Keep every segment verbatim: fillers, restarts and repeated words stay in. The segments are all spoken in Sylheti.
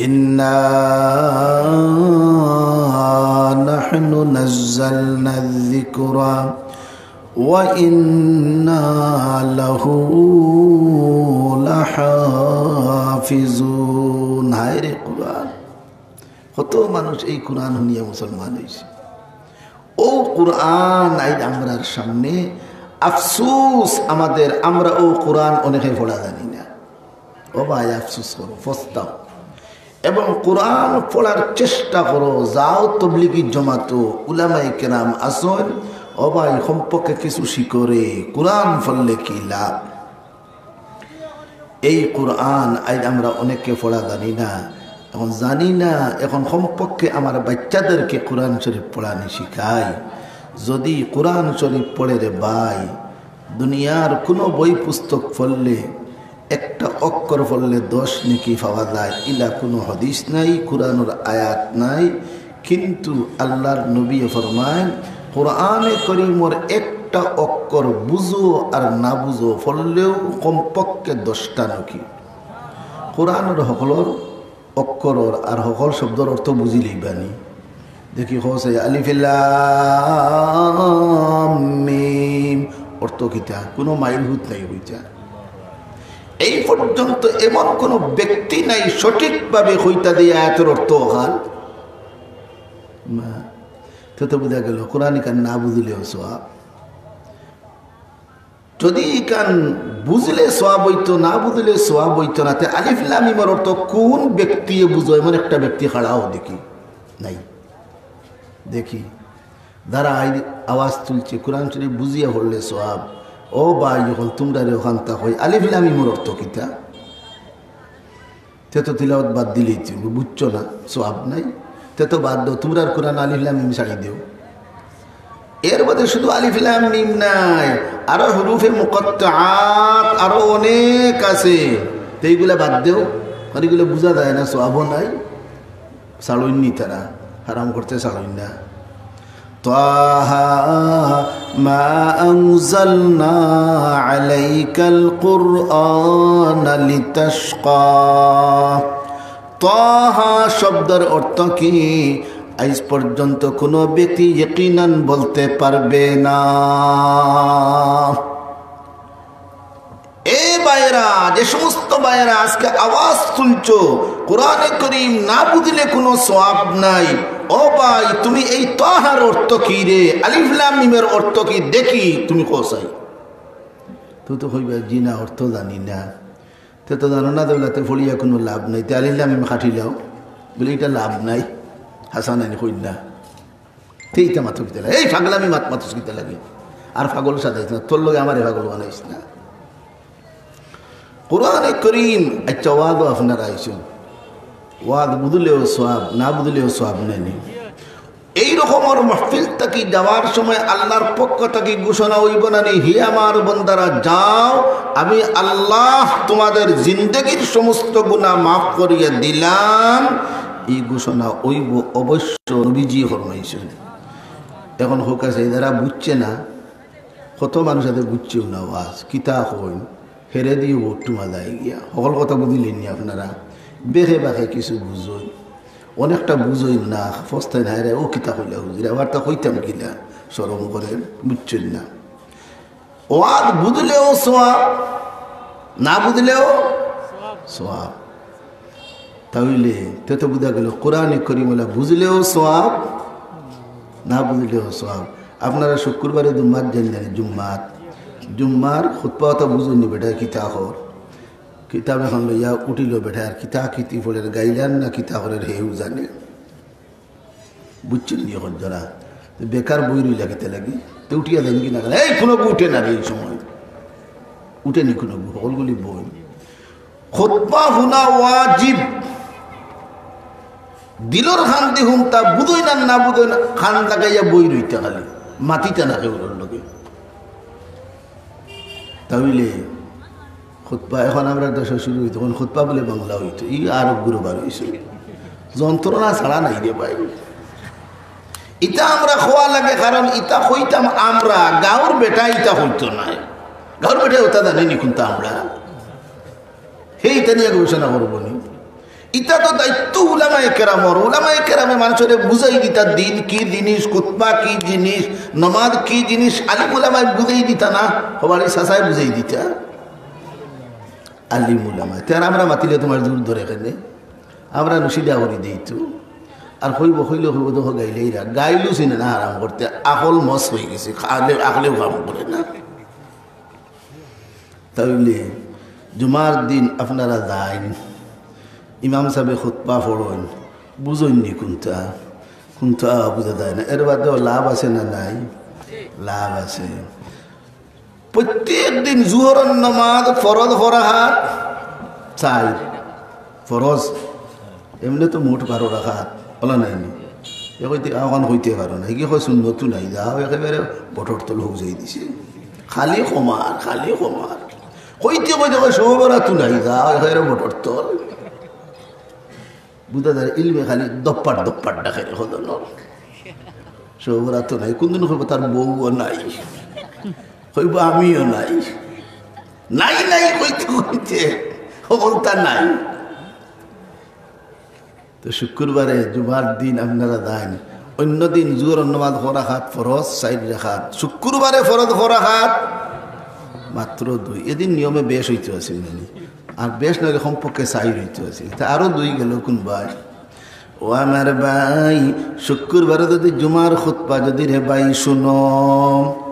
إنا نحن نزلنا الذكر وإنا له لحافظون। হায় রে কোরআন, কত মানুষ এই কোরআন হুনিয়া মুসলমান অইছে। ও কোরআন আইজ আমরার সামনে, আফসুস আমাদের, আমরা ও কোরআন অনেকে পড়া জানি না। ও ভাই, আফসুস করো, পস্তাও। এবং কোরআন পড়ার চেষ্টা করো, যাও তবলিগি জমাতো, উলামায়ে কেরাম আছইন, ও ভাই, কমপক্ষে কিছু শিখরে, কোরআন পড়লে কি লাভ? এই কোরআন আইজ আমরা অনেকে পড়া জানি না, এখন জানি না, এখন কমপক্ষে আমার বাচ্চাদেরকে কোরআন শরীফ পড়ানি শিখাই। যদি কোরআন শরীফ পড়ে রে ভাই, দুনিয়ার কোনো বই পুস্তক পড়লে একটা অক্ষর পড়লে দশ নেকি পাওয়া যায়, ইলা কোনো হাদিস নাই, কোরআনর আয়াত নাই। কিন্তু আল্লাহর নবী ফরমায়, কোরআনে করিমর একটা অক্ষর বুঝো আর না বুঝো, পড়লেও কমপক্ষে দশটা নেকি। কোরআনর হকলর অক্ষরর আর হকল শব্দর অর্থ বুঝিলেই বানি। দেখি, কও চাই, আলিফ লাম মিম অর্থ কিতা? কোনো মাইল হুত নাই কইতা। এই পর্যন্ত এমন কোনো ব্যক্তি নাই সঠিকভাবে কইতা দিয়া আয়াতর অর্থ অখান। মা, তে তো বুঝা গেল, কোরআন ইখান না বুঝিলেও সওয়াব। যদি ইখান বুঝলে সওয়াব অইতো, না বুঝলে সওয়াব অইতো না, তে আলিফ লাম মিমর অর্থ কোন ব্যক্তিয়ে বুঝো, এমন একটা ব্যক্তি খাড়া অও দেখি, নাই। দেখি, যারা আই-, আওয়াজ তুলছে, কোরআন শরীফ বুঝিয়া পড়লে সওয়াব। ও ভাই, যখন তুমরারে অখানতা কই, আলিফ লাম মিমর অর্থ কিতা? তে তো তিলাওয়াত বাদ দিলেই তো বুঝছো না, সওয়াব নাই। তে তো বাদ দেও, তুমরার কোরআন আলিফ লাম মিম ছাড়ি দেও। এর বাদে শুধু আলিফ লাম মিম নাই, আরো হুরুফে মুকাত্তাআত আরো অনেক আছে, তে এইগুলা বাদ দেও, আর এগুলা বুঝা যায় না, সওয়াবও নাই। ছাড়ইন নি তারা, হারাম করতে ছাড়ইন না। طه ما أنزلنا عليك القرآن لتشقى। তাহা শব্দর অর্থ কি? আইজ পর্যন্ত কোনো ব্যক্তি ইয়াকিনান বলতে পারবে না। এ ভাইরা, যে সমস্ত ভাইরা আজকে আওয়াজ তুলছো, কোরআনে করিম না বুঝলে কোনো সওয়াব নাই। ও ভাই, তুমি এই তাহার অর্থ কি রে? আলিফ লাম মিমের অর্থ কি? দেখি, তুমি কও চাই। তুই তো কইবা, "জি না, অর্থ জানি না।" তে তো জানো না, তে পড়িয়া কোনো লাভ নাই। তে আলিফ লাম মিম কাটিলাও, বলে, "ইটা লাভ নাই।" হাসান আইন কইল না। তে ইতা মাতো কিতা লাগে? এই পাগলামি মাত মাতস কিতা লাগে? আর পাগল সাজাইস না, তোর লগে আমারে পাগল বানাইস না। কোরআনে করিম, আচ্ছা, ওয়াজও আপনারা আইছেন, ওয়াজ বুঝলেও সওয়াব, না বুঝলেও সওয়াব নেনি। এই রকমর মাহফিল থাকি যাওয়ার সময় আল্লাহর পক্ষ থাকি ঘোষণা অইবো না নি, "হে আমার বন্দারা, যাও, আমি আল্লাহ তোমাদের জিন্দেগির সমস্ত গুনাহ মাফ করিয়া দিলাম"? এই ঘোষণা অইবো, অবশ্য নবীজি ফরমাইছেন। এখন হোক আছে, যারা বুঝছে না, কত মানুষ আছে বুঝছেও না ওয়াজ, কিতা কইন, হেরে দিয়ে ভোট টুমা যায় গিয়া। হকল কথা বুঝিলেন নি আপনারা? বেহে বাহে কিছু বুঝইন, অনেকটা বুঝইন না, ফস্তায় না রে, ও কিতা কইলা হুজুর, আবার তা কইতাম কিলা, শরম করে, বুঝছেন না। ওয়াজ বুঝলেও সওয়াব, না বুঝলেও সওয়াব। তাইলে তে তো বুঝা গেল, কোরআনে করিম ওলা বুঝলেও সওয়াব, না বুঝলেও সওয়াব। আপনারা শুক্রবারে জুম্মাত যাইন না নি? জুম্মাত, জুম্মার খুতবা অতা বুঝইন নি বেটায় কিতা কর। কিতাব এখন লইয়া উঠিল বেটায়, আর কিতা কিতি পড়ের, গাইলান না কিতা করের, হেউ জানে। বুঝছেন নি এখন যারা? তো বেকার বই রইলা কিতা লাগি? তো উঠিয়া যাইন কি না? এই কোনো উঠে না রে এই সময়। উঠে নি কোনো, হকলগুলি বই। খুতবা হুনা ওয়াজিব। দিলর কান দি হুনতা, বুঝইন আর না বুঝইন, কান লাগাইয়া বই রইতা খালি। মাতিতা না কেউর লগে। তাইলে খুতবা, এখন আমরা দেশে শুরু অইতো, তখন খুতবা বলে বাংলা অইতো। ই আরো গুরু বার অইছে। যন্ত্রণা ছাড়া নাই রে ভাই। ইতা আমরা কওয়া লাগে, কারণ ইতা কইতাম আমরা, গাউর বেটা ইতা কইতো নায়। গাউর বেটা অতা জানে নি কুনতা আমরা? হে ইতা নিয়া গবেষণা করবো নি? ইটা তো দায়িত্ব উলামায়ে কেরামর। উলামায়ে কেরামে মানষরে বুঝাই দিতা দিন কি জিনিস, খুতবা কি জিনিস, নমাজ কি জিনিস, আলিম উলামায় বুঝাই দিতা না, হবারি চাচায় বুঝাই দিতা। আলিম উলামায়। তে আর আমরা মাতিলে তুমার জোর ধরে কেনে? আমরা নুশিদা করি দেই তো। আর কইবো, কইলে কইবো, দেখো গাইলেইরা। গাইলও চিনে না আরাম করতে, আকল মস অই গেছে, খালে, আকলেও কাম করে না। তাইলে জুমার দিন আপনারা যাইন, ইমাম সাবে খুতবা পড়ইন, বুঝইন নি কুনটা, কুনটা বুঝা যায় না। এর বাদেও লাভ আছে না নাই? লাভ আছে। প্রত্যেক দিন জুহরর নামাজ ফরজ কয় রাকাত, চাইর ফরজ, এমনে তো মোট বারো রাকাত, অলা নায় নি? এ কইতে, অখান কইতে পারো না, কি কয় সুন্নতও নাই, যাও একেবারে বটর তল হউজাই দিছে। খালি কমার, খালি কমার। কইতে কইতে কয় শবে বরাতও নাই, যাও একেবারে বটর তল। বুঝা যায় ইলমে খালি দপ্পার দপ্পার ডাকে রে হদন। শবে বরাতও নাই, কুনদিন কইবো তার বউও নাই, কইবো আমিও নাই। নাই নাই কইতে কইতে হকলতা নাই। তো শুক্রবারে, জুমার দিন আপনারা যাইন। অন্য দিন জুহরর নামাজ কয় রাকাত ফরজ, চাইর রাকাত। শুক্রবারে ফরজ কয় রাকাত, মাত্র দুই। এদিন নিয়মে বেশ অইতো আছিল নানি? আর বেশ নাইলে কমপক্ষে চাইর অইতো আছিল। তে আরো দুই গেল কুনবায়? ও আমার ভাই, শুক্রবারে যদি জুমার খুতবা যদি রে ভাই শুনো,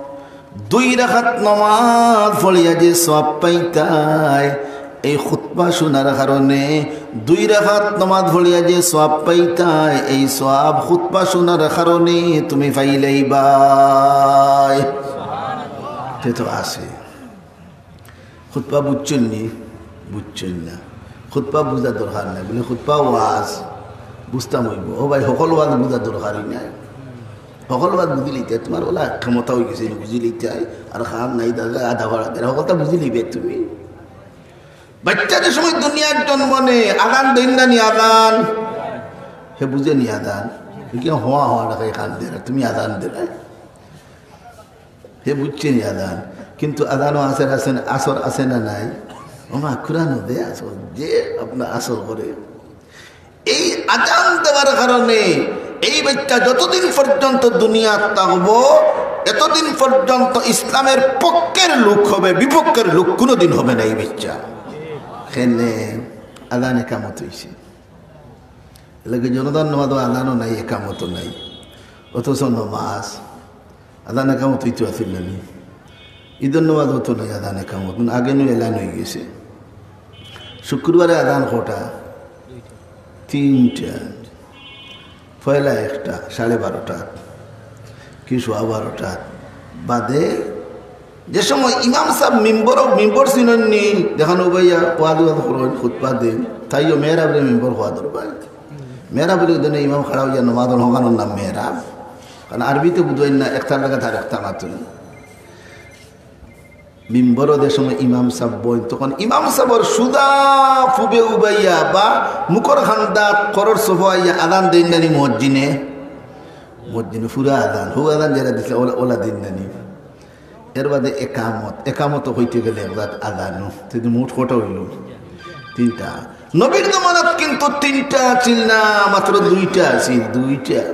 দুই রাকাত নামাজ পড়িয়া যে সওয়াব পাইতায়, এই খুতবা শুনার কারণে, দুই রাকাত নামাজ পড়িয়া যে সওয়াব পাইতায়, এই সওয়াব খুতবা শুনার কারণে তুমি পাইলাইবায়। তে তো আছে। খুতবা বুঝছইন নি? বুঝছইন না। খুতবা বুঝার দরকার নাই। বলে, খুতবা ওয়াজ বুঝতাম অইবো। ও ভাই, হকল ওয়াজ বুঝার দরকারই নাই। হকল ওয়াজ বুঝিলিতায়, তুমার অলা ক্ষমতা অই গেছে, বুঝিলিতায়। আর কাম নাই, দাদা, আধা পাড়া দেরা, হকলতা বুঝিলিবায় তুমি। বাইচ্চা যে সময় দুনিয়ার জন্ম নেয়, আজান দেইন না নি আজান? হে বুঝে নি আজান? হে কি হওয়া হওয়া রাখে কান দেরা, তুমি আজান দেরায়। হে বুঝছে নি আজান, কিন্তু আজানও আসর আছে না, আসর আছে না নাই? ও মা, কুরআনও দে আসর, যে আপনার আসর করে। এই আজান দেওয়ার কারণে এই বাইচ্চা যতদিন পর্যন্ত দুনিয়াত থাকবো, এতদিন পর্যন্ত ইসলামের পক্ষের লোক হবে, বিপক্ষের লোক কোনোদিন হবে না এই বাইচ্চা। কেনে? আজান একামত অইছে। এর লাগি জনাজার নামাজও আজানও নাই, একামতও নাই, অথচ নামাজ, আজান একামত অইতো আছিল না নি? ঈদর নামাজও তো নাই আজান একামত, মানে আগে নু এলান অই গেছে। শুক্রবারে আজান কয়টা? তিনটা। পয়লা একটা, সাড়ে বারোটা, কি সোয়া বারোটা বাদে যে সময় ইমাম সাব মিম্বর, মিম্বর চিনইন নি? যেখানো বইয়া ওয়াজ ওয়াজ করইন, খুতবা দেইন, তাইও মেহরাবরে মিম্বর কওয়া দরকার। মেহরাব অইলে দেনে ইমাম খাড়া অইয়া নমাজ পড়ইন, হকানোর নাম মেহরাব। কারণ আরবিতে বুঝইন না, একটার জাগাত আরেকটা মাতইন। মিম্বরো যে সময় ইমাম সাব বইন, তখন ইমাম সাবর সুজা ফুবে উবাইয়া বা মুখর খান্দাত করর সফা আইয়া আজান দেইন না নি মুয়াজ্জিনে? মুয়াজ্জিনে পুরা আজান, হউ আজান যেরা দিছে, অলা, অলা দেইন না নি? এর বাদে একামত, একামত কইতে গেলে এক জাত আজানও। তে মোট কয়টা অইল? তিনটা। নবীর জমানাত কিন্তু তিনটা আছিল না, মাত্র দুইটা আছিল, দুইটা।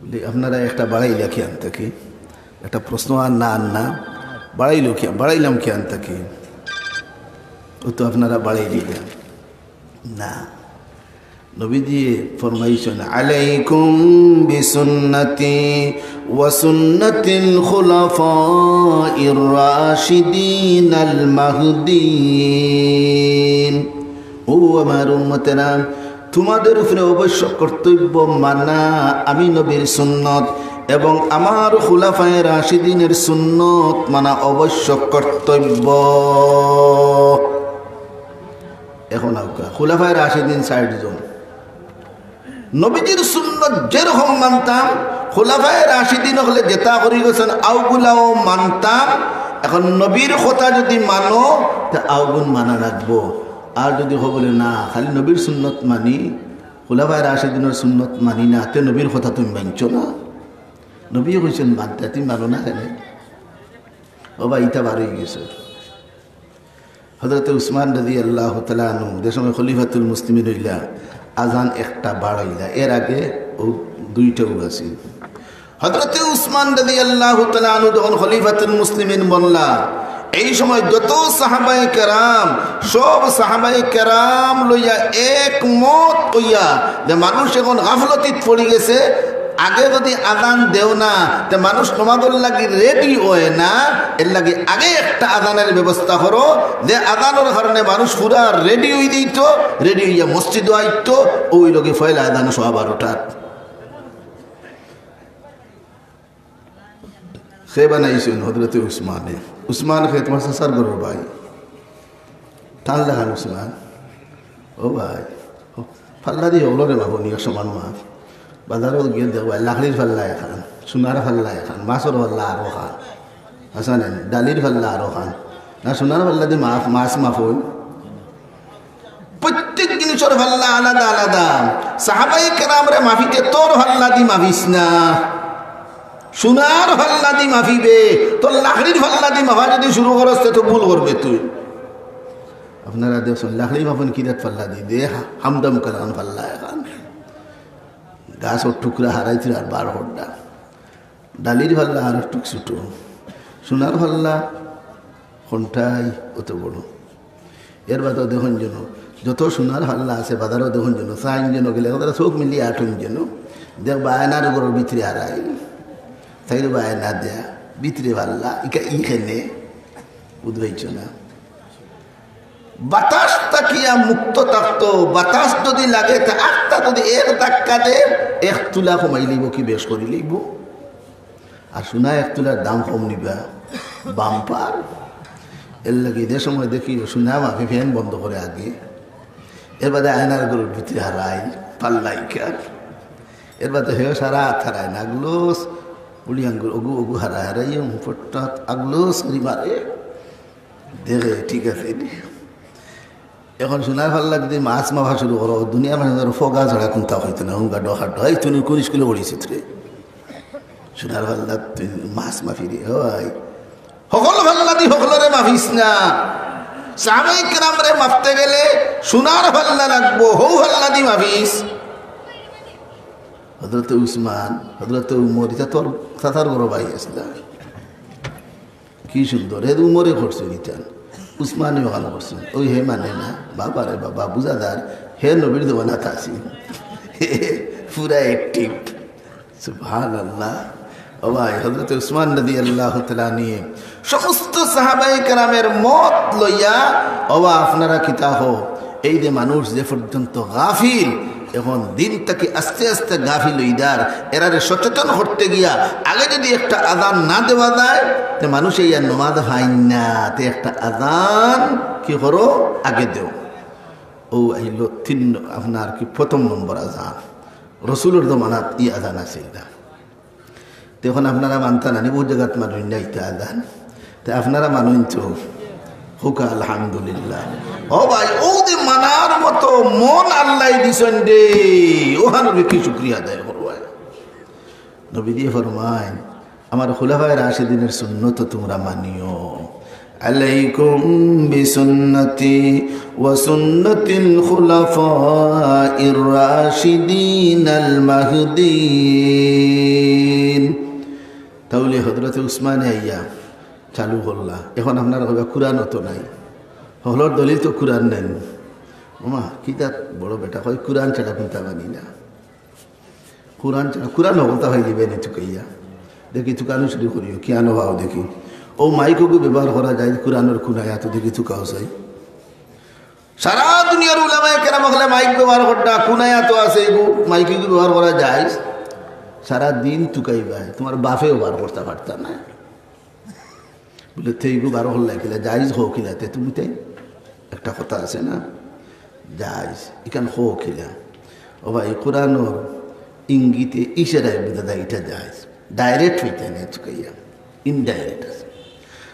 বলি, আপনারা একটা বাড়াইলা কিয়ান থাকি? একটা প্রশ্ন আর না, আর না। বাড়াইলো কিয়ান, বাড়াইলাম কিয়ান থাকি? ও তো আপনারা বাড়াই দিলেন না। নবীজি ফরমাইছেন, "আলাইকুম বিসুন্নতি ওয়া সুন্নাতিল খুলাফাইর রাশিদিনাল মাহদিন।" ও আমার উম্মতেরা, তোমাদের উপরে অবশ্য কর্তব্য মানা আমি নবীর সুন্নত এবং আমার খুলাফায়ে রাশিদিনের সুন্নত মানা অবশ্য কর্তব্য। এখন আউক্কা, খুলাফায়ে রাশিদিন চাইরজন। নবীজির সুন্নত যেরকম মানতাম, খুলাফায়ে রাশিদিন অকলে যেতা করি গেছইন, আউগুলাও মানতাম। এখন নবীর কথা যদি মানো, তে আউগুন মানা লাগবো। আর যদি কও বলে, "না, খালি নবীর সুন্নত মানি, খুলাফায়ে রাশিদিনর সুন্নত মানি না", তে নবীর কথা তুমি মানছো না। নবীয়ে কইছইন মানতে, তুমি মানো না কেনে? ও ভাই, ইটা বার অই গেছে। হযরতে উসমান রাদিয়াল্লাহু তাআলা আনহু যে সময় খলিফাতুল মুসলিমিন অইলা, আজান একটা বাড়াইলা, এর আগে ও দুইটাউ আছিল। হযরতে উসমান রাদিয়াল্লাহু তাআলা আনহু যখন খলিফাতুল মুসলিমিন বনলা, এই সময় যত সাহাবায়ে কেরাম, সব সাহাবায়ে কেরাম লইয়া একমত অইয়া যে মানুষ এখন গাফলতিত পড়ি গেছে, আগে যদি আজান দেও না, তে মানুষ নমাজর লাগি রেডি অয় না। এর লাগি আগে একটা আজানের ব্যবস্থা করো, যে আজানর কারণে মানুষ পুরা রেডি অই দিত, রেডি অইয়া মসজিদো আইত। ওই লগে পয়লা আজান সোয়া বারোটাত। কে বানাইছইন? হযরতে উসমানে। উসমান কে? তুমার চাচার ঘরর ভাই। টান লাগান উসমান। ও ভাই, ও, ফাল্লা দি হকলরে মাফো নি, এক সমান মাফ। বাজারো গিয়া দেখবায়, লাকড়ির ফাল্লা এখান, সোনার ফাল্লা এখান, মাছর ফাল্লা আরো খান, আচ্ছা নি, ডালির ফাল্লা আরো খান। না, সোনার ফাল্লা দি মাফ, মাছ মাফ অইল। প্রত্যেক জিনিসর ফাল্লা আলাদা আলাদা। সাহাবায়ে কেরামরে মাফিতে তোর ফাল্লা দি মাফিস না, সোনার ফাল্লা দি মাফিবে। তোর লাকড়ির ফাল্লা দি মাফা যদি শুরু করস, তে তো ভুল করবে তুই। আপনারা দেখছইন, লাকড়ি মাফইন কিরাত ফাল্লা দি দে, হামদম কালান ফাল্লা এখান। গাছর টুকরা হারাইছিল আর বার হড্ডা। ডালির ফাল্লা আর একটু ছোট। সোনার ফাল্লা কোনটাই অত বড়। এর বাদেও দেখইন যেন, যত সোনার ফাল্লা আছে বাজারো দেখইন যেন, চাইন যেন গেলে, তারা চোখ মিলিয়ে আটইন যেন। দেখবা আয়নার ঘরর ভিতরে হারাই। চাইরোবায় আয়না দেয়া, ভিতরে ফাল্লা, ইকা ইখানে, বুঝবাইছ না? বাতাস থাকিয়া মুক্ত থাকতো, বাতাস যদি লাগে, তা আখতা যদি এক ধাক্কা দে, এক তুলা কমাই লইব কি বেশ করি লইব। আর সোনা এক তুলার দাম কম নিবা, বাম্পার। এর লাগি যে সময় দেখি ও সোনা মাফি ফ্যান বন্ধ করে আগে, এর বাদে আয়নার ঘরর ভিতরে হারাই, ফাল্লা ইকার। এর বাদে হেও সারা হাত হারায় না, আগলোস, উড়ি আঙ্গুল, অগু, অগু হারায় হারাই, ফটাত আগলোস করি মারে। দেখে, ঠিক আছে নি। এখন সোনার ফাল্লা যদি মাছ মাফা শুরু করো, দুনিয়ার মানুষ ধরো ফগা ছাড়া কুন্তা হইতো না, হুঙ্গা ডহা ডহা, "এই তুই কোন স্কুলে পড়িস রে? সোনার ফাল্লা তুই মাছ মাফি রে, হয়।" হকল ফাল্লা দি হকলরে মাফিস না। সাহাবায়ে কেরামরে মাফতে গেলে সোনার ফাল্লা লাগবো, হউ ফাল্লা দি মাফিস। হযরতে উসমান, হযরতে উমর, ইতা তোর চাচার ঘরর ভাই আছিলা। কি সুন্দর, হে উমরে করছইন ইতান, উসমানে ওখান করছইন। ওই হে মানে না, বাবা রে বাবা, বুঝা যার, হে নবীর জমানাত আছিল। হে পুরা active। সুবহানাল্লাহ। ও ভাই, হযরতে উসমান রাদিয়াল্লাহু তাআলা আনহু সমস্ত সাহাবায়ে কেরামের মত লইয়া, ও বা আপনারা কিতা হো, এই যে মানুষ যে পর্যন্ত গাফিল, এখন দিন থাকি আস্তে আস্তে গাফিল অইদার, এরারে সচেতন করতে গিয়া আগে যদি একটা আজান না দেওয়া যায়, তে মানুষ এই আর নমাজ হয় না, তে একটা আজান কি করো, আগে দেও। ও আইলো তিন, আপনার কি প্রথম নম্বর আজান, রসুলর জমানাত ই আজান আছিল না। তে এখন আপনারা মানতা না নি, বহুত জাগাত মানুষ নাই তা আজান। তে আপনারা মানুইন তো, হোক আলহামদুলিল্লাহ। ও ভাই, ও যে মানার মতো মন আল্লাহ দিছইন রে, ওখানে কি শুকরিয়া আদায় করবায়। নবীজি ফরমাইন, আমার খুলাফায়ে রাশিদিনের সুন্নত তোমরা মানিও। عليكم بسنتي وسنة الخلفاء الراشدين المهديين। তাহলে হযরতে উসমানে আইয়া চালু করলা। এখন আপনারা কইবা, "কুরআনও তো নাই।" হকলর দলিল তো কুরআন নাই। ওমা, কিতা বড় বেটা কয়, "কুরআন ছাড়া কুন্তা মানি না।" কুরআন ছাড়া, কুরআন হকলতা পাইলিবায় নি তুকাইয়া। দেখি, তুকানো শুরু করিও, কিয়ানো পাও দেখি। ও মাইক ওগু ব্যবহার করা যায়, কুরআনর কুন আয়াত দেখি তুকাও চাই। সারা দুনিয়ার উলামায়ে কেরাম অকলে মাইক ব্যবহার কররা, কুন আয়াত আছে এগু, মাইক ওগু ব্যবহার করা যায়। সারা দিন তুকাইবায়, তুমার বাপেও বার করতা পারতা না। বুলে, "তে ইগু বারো করলা কিলা, জায়েজ হো কিলা, তে তুমি তাই?" একটা কথা আছে না, জায়েজ, ইখান হো কিলা। ও ভাই, কোরআনর ইঙ্গিতে ইশারায় বুঝা যায় ইটা জায়েজ, direct অইতে না তুকাইয়া, indirect আছে।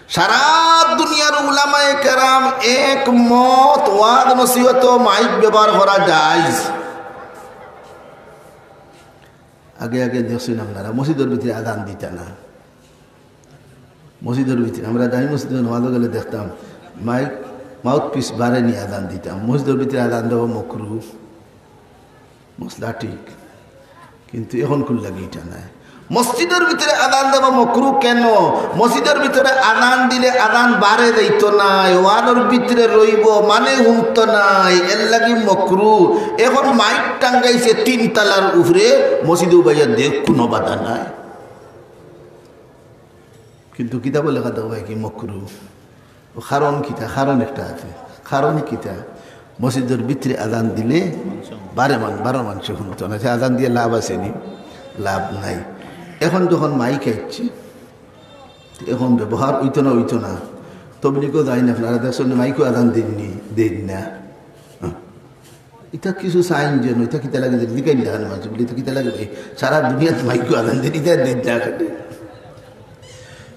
সারা দুনিয়ার উলামায়ে কেরাম একমত, ওয়াজ নসিহতো মাইক ব্যবহার করা জায়েজ। আগে আগে দেখছইন আপনারা, মসজিদর ভিতরে আজান দিতা না, মসজিদর ভিতরে, আমরা জামি মসজিদো নমাজো গেলে দেখতাম, মাইক মাউথপিস বারে নি আজান দিতাম। মসজিদর ভিতরে আজান দেওয়া মকরু, মসলা ঠিক, কিন্তু এখন কুন লাগি ইটা নাই। মসজিদর ভিতরে আজান দেওয়া মকরু কেন? মসজিদর ভিতরে আজান দিলে আজান বারে যাইতো নায়, ওয়ানোর ভিতরে রইবো, মানে হুনতো নায়, এর লাগি মকরু। এখন মাইক টাঙ্গাইছে তিন তালার উপরে, মসজিদে উবাইয়া দেখ, কুনু বাধা নাই। কিন্তু কিতাবো লেখা দেখবায় কি মকরু। ও কারণ কিতা? কারণ একটা আছে। কারণ কিতা? মসজিদর ভিতরে আজান দিলে বারে মান-, বারো মানষে হুনতো না। সে আজান দিয়া লাভ আছে নি? লাভ নাই। এখন যখন মাইক আইছে, এখন ব্যবহার অইতো না, অইতো না। তবলিগো যাইন আপনারা, দেখছইন মাইকো আজান দেইন নি? দেইন না। হ্যাঁ। ইটা কিছু সাইন যেন, ইটা কিতা লাগে যে জিকাইন না মানষে, বলে, "ইটা কিতা লাগে ভাই? সারা দুনিয়াত মাইকো আজান দেইন, ইটা দেইন না কেনে?"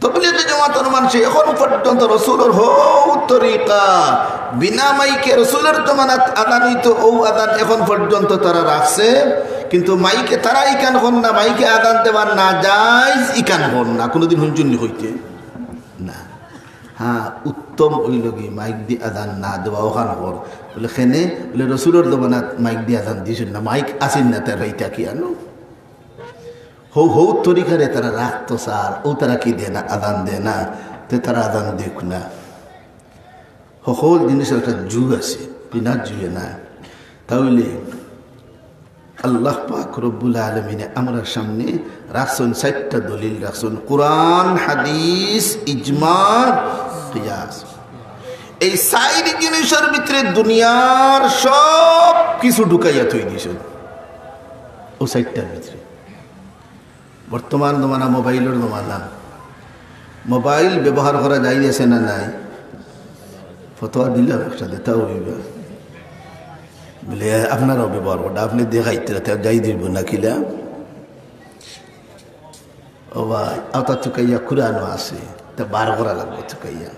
তবলিগি জমাতর মানষে এখন পর্যন্ত রসুলর হউ তরিকা, বিনা মাইকে রসুলর জমানাত আজান অইতো, অউ আজান এখন পর্যন্ত তারা রাখছে, কিন্তু মাইকে তারা ইখান কর না, মাইকে আজান দেওয়া নাজাইজ ইখান কর না, কুনুদিন হুনছইন নি কইতে? না। হ্যাঁ, উত্তম অইলো গি মাইক দি আজান না দেওয়া অখান কর। বলে, কেনে? বলে, রসুলর জমানাত মাইক দি আজান দিছইন না, মাইক আছিল না, তার ইটা কিয়ানো? হউ, হউ তরিকারে তারা রাখতো চার, অউ তারা কি দেয় না, আজান দেয় না, তে তারা আজান দেউক না। হকল জিনিসর একটা যুগ আছে, বিনা যুগে না। তাইলে আল্লাহ পাক রব্বুল আলামিনে আমরার সামনে রাখছইন চাইরটা দলিল রাখছইন, কোরআন, হাদিস, ইজমা, কিয়াস। এই চাইর জিনিসর ভিতরে দুনিয়ার সব কিছু ঢুকাইয়া থই দিছইন, অউ চাইরটার ভিতরে। বর্তমান জমানা মোবাইলর জমানা। মোবাইল ব্যবহার করা জায়েজ আছে না নাই? ফতোয়া দিলাম একসাথে, তাও অইবা। বলে, "আপনারাও ব্যবহার করবা, আপনে দেখাইতরা, তাও জায়েজ অইবো না কিলা?" ও ভাই, অতা তুকাইয়া কুরআনো আছে, তা বার করা লাগবো তুকাইয়া।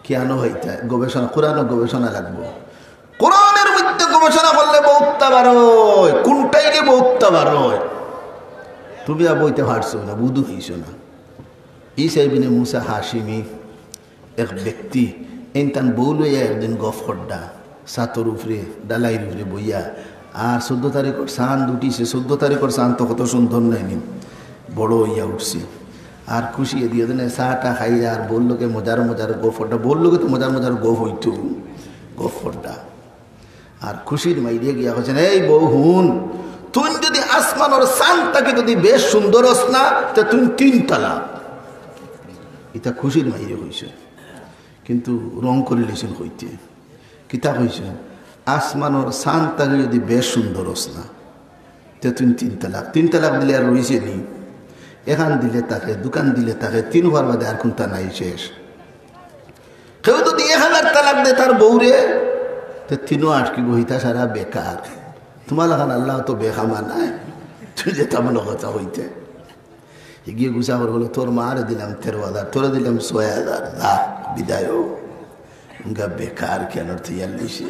কিয়ানো অইতা? গবেষণা, কুরআনো গবেষণা লাগবো। কোরআনর মধ্যে গবেষণা করলে বউততা বার অয়, কুনটাইলে বউততা বার অয়। তুমি আর বইতে পারছো না, বুধু অইছো না। ঈসা ইবনে মুসা হাশিমি এক ব্যক্তি, এইন তান বউ লইয়া একদিন গফ কররা, ছাতর উপরে, ডালাইর উপরে বইয়া। আর চৌদ্দ তারিখর চান্দ উঠিছে, চৌদ্দ তারিখর চান্দ তো কত সুন্দর নায় নি, বড় অইয়া উঠছে। আর খুশি এদিকে দিনে চা টা খাইরা আর বউর লগে মজার মজার গফ কররা, বউর লগে তো মজার মজার গফ অইতো, গফ কররা। আর খুশির মাইরে গিয়া কইছইন, "এই বউ হুন, তুই যদি আসমানর চান্দ থাকি যদি বেশ সুন্দর অস না, তে তুই তিন তালাক।" ইতা খুশির মাইরে কইছইন, কিন্তু রং করিলিছইন কইতে। কিতা কইছইন? "আসমানর চান্দ থাকি যদি বেশ সুন্দর অস না, তে তুই তিন তালাক।" তিন তালাক দিলে আর রইছে নি? এখান দিলে থাকে, দুখান দিলে থাকে, তিন অওয়ার বাদে আর কুনটা নাই, শেষ। কেউ যদি এক হাজার তালাক দে তার বউরে, তে তিনও আটকিবো, ইতা সারা বেকার। তুমার লাখান আল্লাহ তো বেকামা নায়, তুই যেতা মনো কথা কইতে। হিগিয়ে গুছা করি কইলো, "তোর মারে দিলাম তেরো হাজার, তোরে দিলাম ছয় হাজার, যা, বিদায় অ।" ইগু বেকার কেন তৈয়ার নিছে?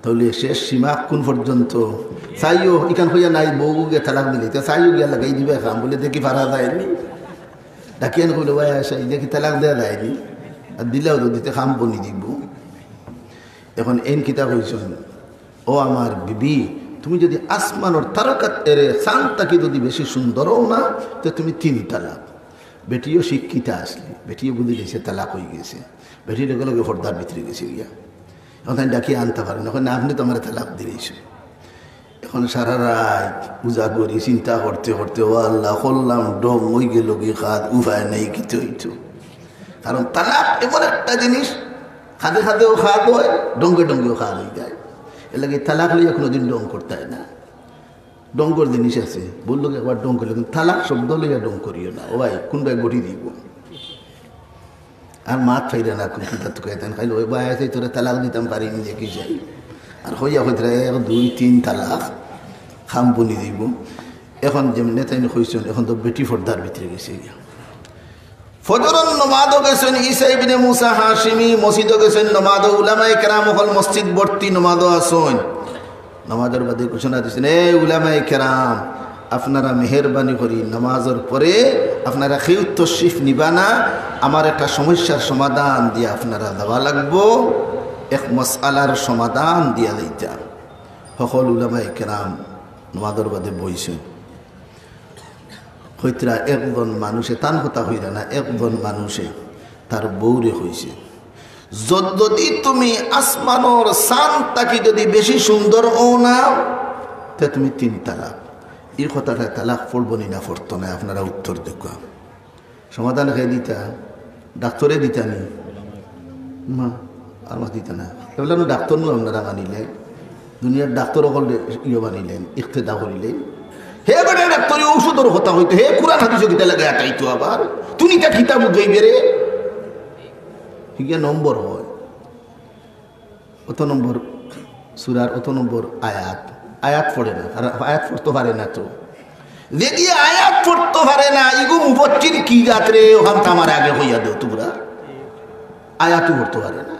তাইলে শেষ সীমা কুন পর্যন্ত? চাইও, ইখান কইয়া নাই, বউরে তালাক দিলে, তে চাইও গিয়া লাগাই দিবা কাম, বলে, "দেখি পারা যায় নি।" ডাকিয়া আনি কইলো, "ভাই, আচ্ছা, ইটা কি তালাক দেওয়া যায় নি? আর দিলাও তো দিতে কাম বনি দিব।" এখন এইন কিতা কইছইন, "ও আমার বিবি, তুমি যদি আসমানর তারকার চান্দ থাকি যদি বেশি সুন্দর অও না, তে তুমি তিন তালাক।" বেটিও শিক্ষিতা আছলি, বেটিও বুঝিলিছে তালাক অইগেছে, বেটি লগে লগে পর্দার ভিতরে গেছে গিয়া। এখন তাইন ডাকিয়া আনতা পারে না, কয়, "না, আপনে তো আমারে তালাক দিলাইছইন।" এখন সারা রাইত উজাগরি চিন্তা করতে করতে, "ও আল্লাহ, করলাম ঢং, অইগেলো গি কাজ, উপায় নাই, কিতা অইতো?" কারণ তালাক এমন একটা জিনিস, কাজে কাজেও কাজ অয়, ঢঙ্গে ঢঙ্গেও কাজ অইযায়। এরলাগি তালাক লইয়া কুনুদিন ঢং করতায় না। ঢঙ্গর জিনিস আছে, বউর লগে একবার ঢং করিলে, কিন্তু তালাক শব্দ লইয়া ঢং করিও না। ও ভাই, কুনবায় গড়ি দিব। আর মাত পাইরা না, কুন কিতা তুকাইতাম, খালি, "ওই ভাই আছে, তোরে তালাক দিতাম পারি নি, দেখি যাই।" আর কইয়া কইতরা, "এক, দুই, তিন তালাক, কাম বনি দিব।" এখন যেমনে তাইন কইছইন, এখন তো বেটি পর্দার ভিতরে গেছে গিয়া। ফজরর নমাজও গেছইন, ঈসা ইবনে মুসা হাশিমি মসজিদও গেছইন নমাজও, উলামায়ে কেরাম অকল মসজিদ ভর্তি নমাজও আছইন। নমাজর বাদে ঘোষণা দিছইন, "এ উলামায়ে কেরাম, আপনারা মেহেরবানি করি নমাজর পরে আপনারা কেউ তশরিফ নিবা না, আমার একটা সমস্যার সমাধান দিয়া আপনারা যাওয়া লাগবো, এক মাসআলার সমাধান দিয়া যাইতা। হকল উলামায়ে কেরাম নমাজর বাদে বইছইন। কইতরা একজন মানুষে, তান কথা কইরা না, একজন মানুষে তার বউরে কইছে, "যদ-, যদি তুমি আসমানর চান থাকি যদি বেশি সুন্দর অও না, তে তুমি তিন তালাক।" ই কথাটা তালাক পড়বো নি না পড়তো না, আপনারা উত্তর দেউক্কা। সমাধান কে দিতা? ডাক্তরে দিতা নি? মা, আর মা দিতা না। এগুলা নু ডাক্তর নু আপনারা মানিলে, দুনিয়ার ডাক্তর অকল ইয়ে মানিলেন, ইক্তেদা করিলেন। হে বেটা ডাক্তরি ঔষধর কথা কইতো, হে কুরআন হাদিসও কিতা লাগে আটাইতো আবার। তুমি তা কিতা বুঝাইবে রে? হিগিয়া নম্বর হয়। অত নম্বর সুরার অত নম্বর আয়াত, আয়াত পড়ে না, আর আয়াত পড়তো পারে না তো। যেগিয়ে আয়াত পড়তো পারে না, ইগু মুফাসসির কি জাত রে, অখান তো আমার আগে কইয়া দেও তুমরা। আয়াতও পড়তো পারে না।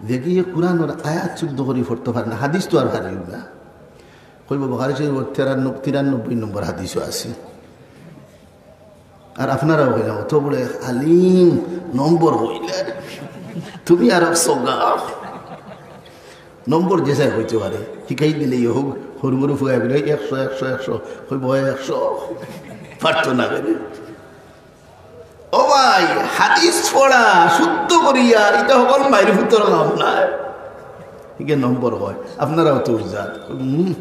যেগিয়ে কুরআনর আয়াত শুদ্ধ করি পড়তো পারে না, হাদিস তো আর পারে না। কইবো বুখারী শরীফর তেরানব্বই, তিরানব্বই নম্বর হাদিসও আছে। আর আপনারাও কইলাম, অত বড় এক আলিম, নম্বর কইলে, তুমি আর এক সগা। নম্বর যে চাই কইতে পারে, হিকাই দিলেই হোক, হুরমুরু ফুয়াই বলে, "একশো, একশো, একশো।" কইবো, "একশো।" পারতো না কেনে? ও ভাই, হাদিস পড়া, শুদ্ধ করিয়া, ইটা হকল মাইর পুতর কাম নায়। হিগে নম্বর হয়, আপনারাও তো উজাত। হুম,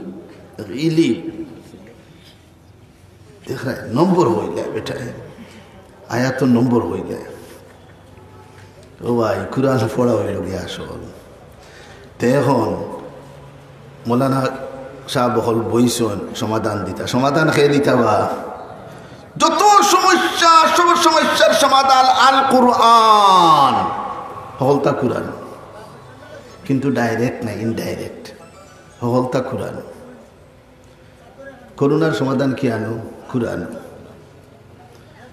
ইলি। দেখরায়, নম্বর অইলে বেটায়, আয়াতর নম্বর অইলে। ও ভাই, কুরআন পড়া অইল গিয়া আসল। তে এখন মৌলানা সাব অকল বইছইন সমাধান দিতা। সমাধান কে দিতা বা? যত সমস্যা, সব সমস্যার সমাধান আল কুরআন। হকলতা কুরআন। কিন্তু direct না, indirect। হকলতা কুরআন। করোনার সমাধান কিয়ানো? কুরআন।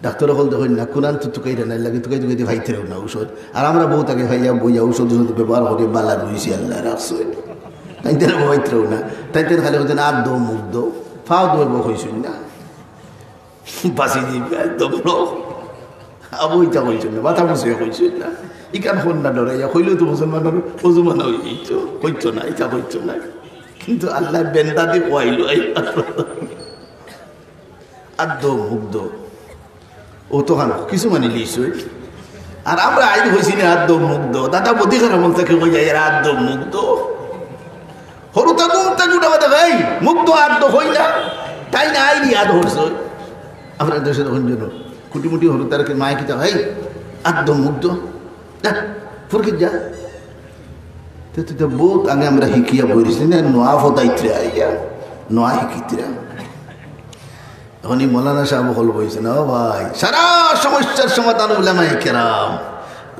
ডাক্তর অকল দেখইন না, কুরআন তো তুকাইরা না, এর লাগি তুকাই তুকাইতে পাইতরাও না ঔষধ। আর আমরা বউত আগে খাইয়া বইয়া ঔষধ ঔষধ ব্যবহার করি, বালা রইছি, আল্লায় রাখছইন। তাইনতে না পাইতরাও না, তাইনতে খালি কইছইন, "আত দো, মুখ দো, পাও দো", এগু কইছইন না। বাঁচি যাইবে একদম লোক। আবু ইটা কইছইন না, মাথা মুছে কইছইন না। ইখান হন না ডরাইয়া, কইলেও তো মুসলমানর অজু মানা অইতো, কইতো না, ইটা কইতো না। কিন্তু আল্লায় বেন্দা দি কওয়াইলো, আই আত দো, মুখ দো। ও তো খান কিছু মানি লিছইন। আর আমরা আইজ কইছি না, "আত দো, মুখ দো।" দাদা বদি খারাপ মন থাকি কই যায়, "এরা আত দো, মুখ দো।" হরুতা ঘুম থাকি উঠা বাদে, "এই, মুখ দো, আত দো," কই না? তাইন আইরি আত করছইন। আমরা দেশে তখন জন্য কুটিমুটি হরুতার কি মায় কিতা, "এই, আত দো, মুখ দো।" যা, ফুরকিত যা। তে তুই তো বউত আগে আমরা হিকিয়া বইছি না, নোয়া ফদাইতরে আইয়া, নোয়া হিকিতরে। এখন এই মৌলানা সাব অকল বইছে না, ও ভাই, সারা সমস্যার সমাধান উলামায়ে কেরাম।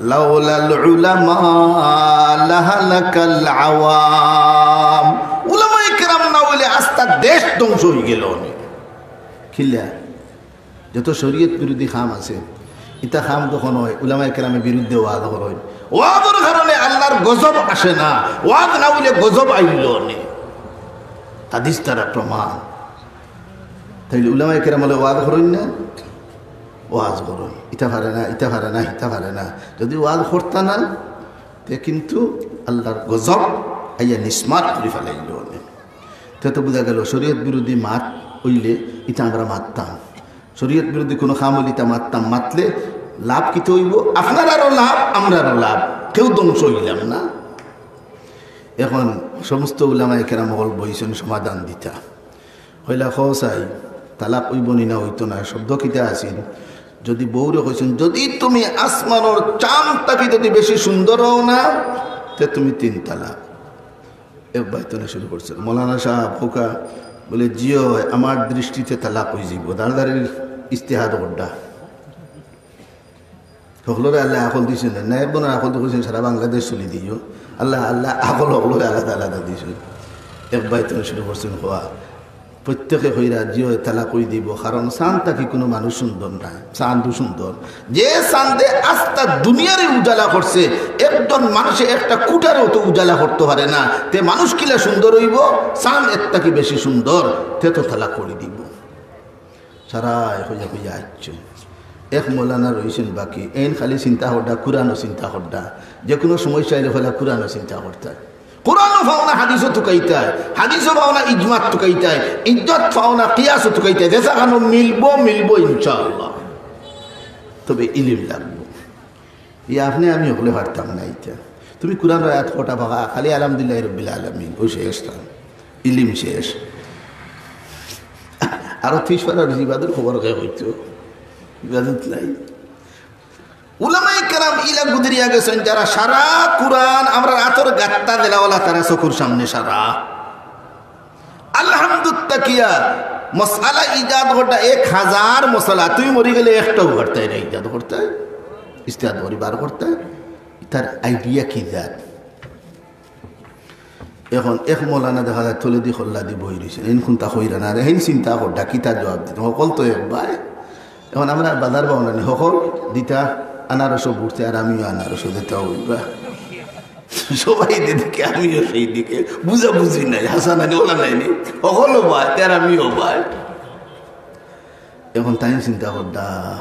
লাউলাল উলামা লাহালাকাল আওয়াম। উলামায়ে কেরাম না অইলে আস্তা দেশ ধ্বংস অইগেলো অনে। কিলা? যত শরীয়ত বিরোধী কাম আছে, ইতা কাম যখন অয়, উলামায়ে কেরামর বিরুদ্ধে ওয়াজ করইন। ওয়াজর কারণে আল্লার গজব আসে না, ওয়াজ না অইলে গজব আইলো অনে। হাদিস দ্বারা প্রমাণ। তাইলে উলামায়ে কেরাম অকলে ওয়াজ করইন না? ওয়াজ করইন। ইতা পারে না, ইতা পারে না, ইতা পারে না। যুদি ওয়াজ করতা না, তে কিন্তু আল্লার গজব আইয়া নিসমার করি ফালাইলো অনে। তে তো বুঝা গেলো, শরীয়ত বিরোধী মাত অইলে ইতা আমরা মাততাম। শরীয়ত বিরোধী কুনু কাম অইলে ইতা মাততাম, মাতলে লাভ কিতা অইবো? আপনারারও লাভ, আমরারও লাভ, কেউ ধ্বংস অইলাম না। এখন সমস্ত উলামায়ে কেরাম অকল বইছইন সমাধান দিতা। কইলা, "কও চাই, তালাক অইবো নি না অইতো না, শব্দ কিতা আছিল?" যুদি বউরে কইছইন, "যুদি তুমি আসমানর চান থাকি যুদি বেশি সুন্দর অও না, তে তুমি তিন তালাক।" এক বাইতনে শুরু করছইন, "মৌলানা সাব, কউক্কা।" বলে, "জি অয়, আমার দৃষ্টিতে তালাক অইযিবো।" দাঁড়াদাঁড়ির ইজতেহাদ কররা। হকলরে আল্লায় আকল দিছইন না, না একজনর আকল দি কইছইন সারা বাংলাদেশ চলি দিও। আল্লায়, আল্লায় আকল হকলরে আলাদা আলাদা দিছইন। এক বাইতনে শুরু করছইন কওয়া, প্রত্যেকে কইরা, "জি অয়, তালাক অইযিবো, কারণ চান থাকি কুনু মানুষ সুন্দর নায়, চান্দউ সুন্দর।" যে চান্দে আস্তা দুনিয়ারে উজালা করছে, একজন মানুষে একটা কুটারেও তো উজালা করতো পারে না, তে মানুষ কিলা সুন্দর অইবো? চান এর থাকি বেশি সুন্দর, তে তো তালাক করি দিবো। সারায় কইয়া কইয়া আইচ্ছইন। এক মৌলানা রইছইন বাকি, এইন খালি চিন্তা কররা, কুরআনও চিন্তা কররা। যেকুনু সমস্যা অইলে পয়লা কুরআনও চিন্তা করতা। কুরআনও পাও না, হাদিসও তুকাইতায়, হাদিসও পাও না, ইজমাত তুকাইতায়, ইজমাত পাও না, কিয়াসও তুকাইতায়। যেছাখানো মিলবো, মিলবো ইনশাআল্লাহ। তবে ইলিম লাগবো। ই আপনে আমি হকলে পারতাম না ইতা। তুমি কুরআনর আয়াত কটা পাকা, খালি আলহামদুলিল্লাহি রাব্বিল আলামিন, অউ শেষ তান। ইলিম শেষ। আরো তিশ পারা ইবাদতর খবর কে কইতো? ইবাদত নাই। উলামায়ে কেরাম ইলা গুজরিয়া গেছইন, যারা সারা কুরআন আমরার আতর গাত্তা দিলাওয়ালা, তারা চকুর সামনে সারা। আলহামদুত তাকিয়া মাসআলা ইজাদ করতা, এক হাজার মাসআলা, তুমি মরি গেলে একটাও করতায় না, ইজাদ করতায়, ইজতিহাদ করি বার করতায়, ইতার আইডিয়া কি জাত? এখন এক মৌলানা দেখা যায় তলেদি কল্লাদি বই রইছে, এইন কুনতা কইরা না, এইন চিন্তা কররা কিতা জবাব দিতা, হকল তো এক ভাই। এখন আমরা বাজার বাউনানি হকল দিতা আনারসও বুঝতে, আর আমিও আনারসও দিতা অইবা। সবাই যেদিকে, আমিও সেই দিকে, বুঝাবুঝি নাই, হাসানানি ওলা নাইনি, হকলও ভাই, তার আমিও ভাই। এখন তাইন চিন্তা কররা,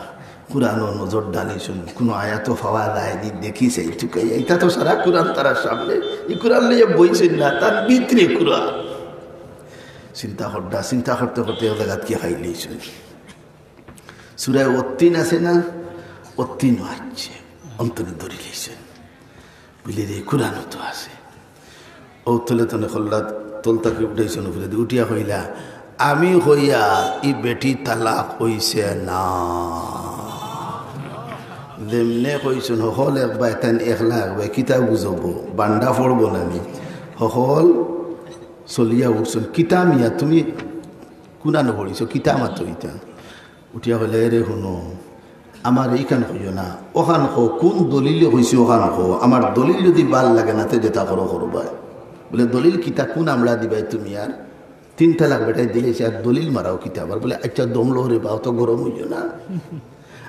কুরআনও নজর ডালিছইন, কুনু আয়াতও পাওয়া যায়নি, দেখি চাই তুকাইয়া। ইতা তো সারা কুরআন তারার সামনে, ই কুরআন লইয়া বইছইন না, তার ভিতরে কুরআন। চিন্তা কররা, চিন্তা করতে করতে এক জাগাত গিয়া খাইলিছইন। সূরা ওয়াত্তিন আছে না, ওয়াত্তিনও আইছে, অন্তরে ধরিলিছইন। বুলে, রে, কুরআনও তো আছে। অউ তলে তলে কল্লা তল থাকি উঠাইছইন উপরেদি, উঠিয়া কইলা, আমি কইয়ার ই বেটি তালাক অইছে না। যেমনে কইছইন, হকল এক ভাই, তাইন একলা এক ভাই, কিতা বুঝবো, বান্ডা পড়বো না নি? হকল চলিয়া উঠছইন, কিতা মিয়া, তুমি কুনানো পড়িছো, কিতা মাতো ইতা? উঠিয়া কইলা, এরে হুনো, আমারে ইখান কইও না, অখান কও, কুন দলিলে কইছি অখান কও, আমার দলিল যুদি ভালা লাগে না, তে যেতা করো করবায়। বুলে, দলিল কিতা, কুন আমলা দিবায় তুমি আর? তিন তালাক বেটায় দিলাইছে, আর দলিল মারাও কিতা আবার? বুলে, আইচ্ছা, দম লও রে বা, অত গরম অইও না।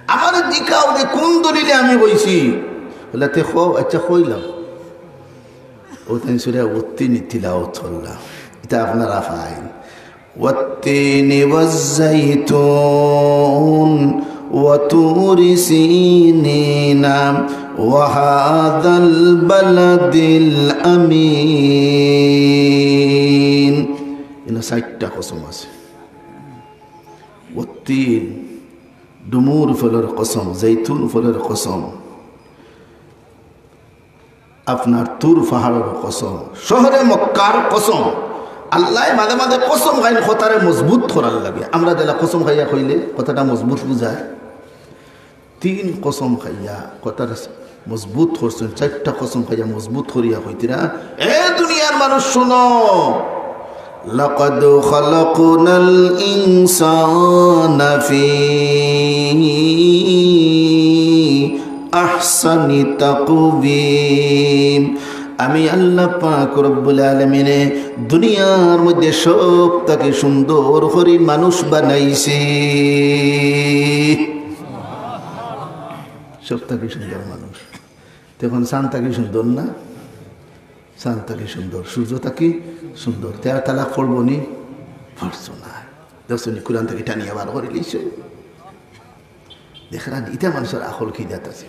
আমারে জিকাও যে কুন দলিলে আমি কইছি। বুলে, তে কও, আইচ্ছা, কইলাও। অউ তাইন সূরা ওয়াত্তিন তিলাওয়াত করলা। ইতা আপনারা পাইন। والتين والزيتون وطور سينين وهذا البلد الأمين। ইনো চাইরটা কসম আছে। ওয়াত্তিন, ডুমুর ফলর কসম, জৈতুন ফলর কসম। আপনার তুর পাহাড়র কসম, শহরে মক্কার কসম। আল্লায় মাঝে মাঝে কসম খাইন কথারে মজবুত করার লাগি। আমরা যেলা কসম খাইয়া কইলে কথাটা মজবুত বুঝায়। তিন কসম খাইয়া কথারে মজবুত করছইন, চাইরটা কসম খাইয়া মজবুত করিয়া কইতরা, এ দুনিয়ার মানুষ শুনো, لقد خلقنا الإنسان في أحسن تقويم। আমি আল্লাহ পাক রব্বুল আলামিনে দুনিয়ার মধ্যে সব থাকি সুন্দর করি মানুষ বানাইছি। সব থাকি সুন্দর মানুষ। তখন চান থাকি সুন্দর না? চান থাকি সুন্দর, সূর্য থাকি সুন্দর। তে আর তালাক পড়বো নি? পড়ছো না। দেখছো নি, কুরআন থাকি টানিয়া বার করি লিছে। দেখরা নি, ইতা মানুষর আকল কি জাত আছে?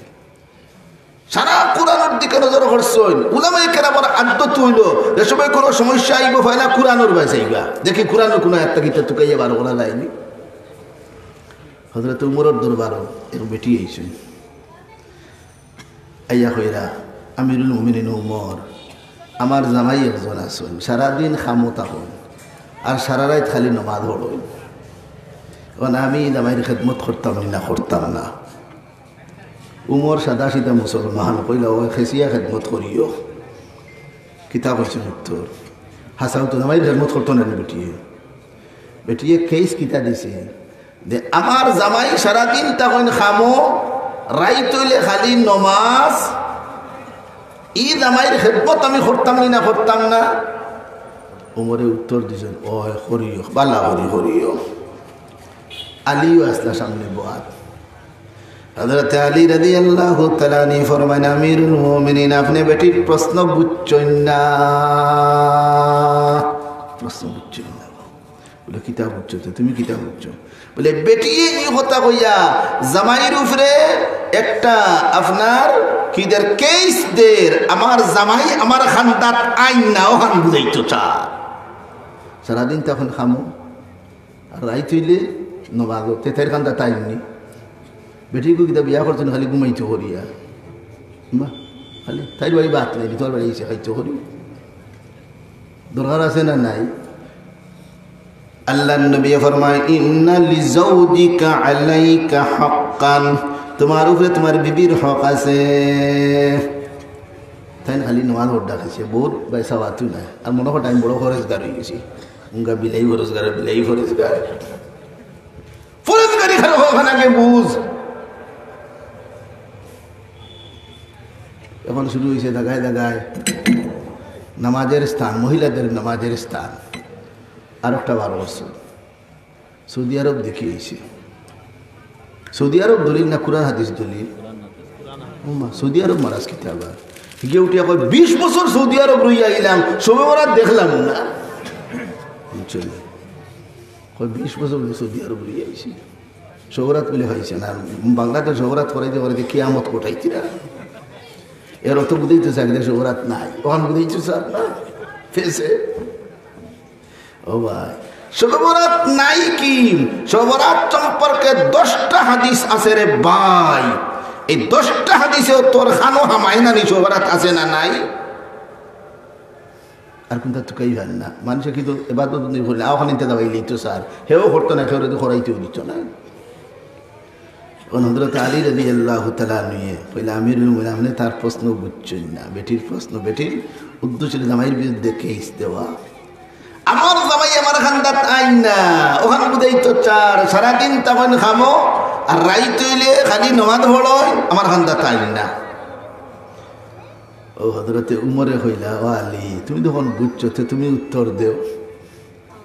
সারা কুরআনর দিকে নজর করছইন। উলামায়ে কেরামর আদত অইলো, যে সময় কোনো সমস্যা আইবো, পয়লা কুরআনর বায় যাইবা। দেখি কুরআনর কোনো একটা কিতা তুকাইয়া বার করা যায়নি। হযরত উমরর দরবারো এক বেটি আইছইন। আইয়া কইরা, "আমিরুল মুমিনিন উমর, আমার জামাই একজন আছইন, সারাদিন কামো থাকইন, আর সারা রাইত খালি নমাজ পড়ইন। এখন আমি জামাইর খেদমত করতাম নি না করতাম না?" উমর সাদা সিধা মুসলমান, কইলা, "অয় খেছিয়া খেদমত করিও।" কিতা কইছইন উত্তর? হাছাউ তো জামাইর খেদমত করতো না নি বেটিয়ে। বেটিয়ে কেইস কিতা দিছে? যে আমার জামাই সারাদিন থাকইন কামো, রাইত অইলে খালি নমাজ, ই জামাইর খেদমত আমি করতাম নি না করতাম না? উমরে উত্তর দিছইন, "অয় করিও, বালা করি করিও।" আলীও আছলা সামনে বওয়াত। হযরতে আলী রাদিয়াল্লাহু তাআলা আনহু ফরমাইন, "আমিরুল মুমিনিন, আপনে বেটির প্রশ্ন বুঝছইন না, প্রশ্ন বুঝছইন না।" বলে, "কিতা বুঝছো তে? তুমি কিতা বুঝছো?" বলে, "বেটিয়ে ই কথা কইয়া জামাইর উপরে একটা আপনার কিদের কেস দের, আমার জামাই আমার খান্দাত আইন না, অখান বুঝাইতো চার। সারাদিন তখন খামো, আর রাইত অইলে নমাজো, তে তাইর খান্দাত আইন নি। বেটিগু কিতা বিয়া করছইন খালি ঘুমাইতো করিয়া, বা খালি তাইর বাড়ি ভাত নাই, তোর বাড়ি আইছে খাইতো করি, দরকার আছে না নাই?" আল্লাহর নবী ফরমায়, "ইন্না লিজাওজিকা আলাইকা হাক্কান", তোমার উপরে তোমার বিবির হক আছে। তাইন খালি নমাজ পড়া খাইছে, বহুত পয়সা বাতু নাই। আর মনে হয় আমি বড় ফরেজগার অই গেছি, উঙ্গা বিলাই ফরেজগার, বিলাই ফরেজগার। ফরেজগারি খালি অখান আগে বুঝ। এখন শুরু অইছে জাগায় জাগায় নামাজের স্থান, মহিলাদের নামাজের স্থান। আর একটা বার করছে, সৌদি আরব দেখি আইছে। সৌদি আরব দলিল না কুরআন হাদিস দলিল? ও মা, সৌদি আরব মারাজ কিতা আবার? গিয়া উঠিয়া কয়, "বিশ বছর সৌদি আরব রইয়া আইলাম, শবে বরাত দেখলাম না।" বুঝছো নি? কয়, "বিশ বছর সৌদি আরব রইয়া আইছি, শবে বরাত বলে পাইছে না।" বাংলাদেশ শবে বরাত করাইতে করাইতে কিয়ামত কটাইতিরা। এর অর্থ বুঝাইতো চায়, শবে বরাত নাই, অখান বুঝাইতো চায় না, ফেসে। ও ভাই, শবে বরাত নাই কি? শবে বরাত সম্পর্কে দশটা হাদিস আছে রে ভাই। এই দশটা হাদিসেও তোর খানো হামায় না নি, শবে বরাত আছে না নাই? আর কুনটা তুকাই পার না। মানষে কিন্তু এবাদত বন্দেগি করলে, আও খানিকটা দাবাইলেই তো স্যার, হেও করতো না, কেউ যদি করাইতেও দিত না। এখন হযরত আলী রাদিয়াল্লাহু তাআলা আনহুয়ে কইলা, "আমিরুল মুমিনিন, আপনে তার প্রশ্ন বুঝছইন না, বেটির প্রশ্ন, বেটির উদ্দেশ্য ছিল জামাইর বিরুদ্ধে কেস দেওয়া। আমার জামাই আমার খান্দাত আইন না, অখান বুঝাইতো চার, সারাদিন তখন খামো, আর রাইত অইলে খালি নমাজ পড়ইন, আমার খান্দাত আইন না।" ও হযরতে উমরে কইলা, "ও আলী, তুমি যখন বুঝছো, তে তুমি উত্তর দেও।"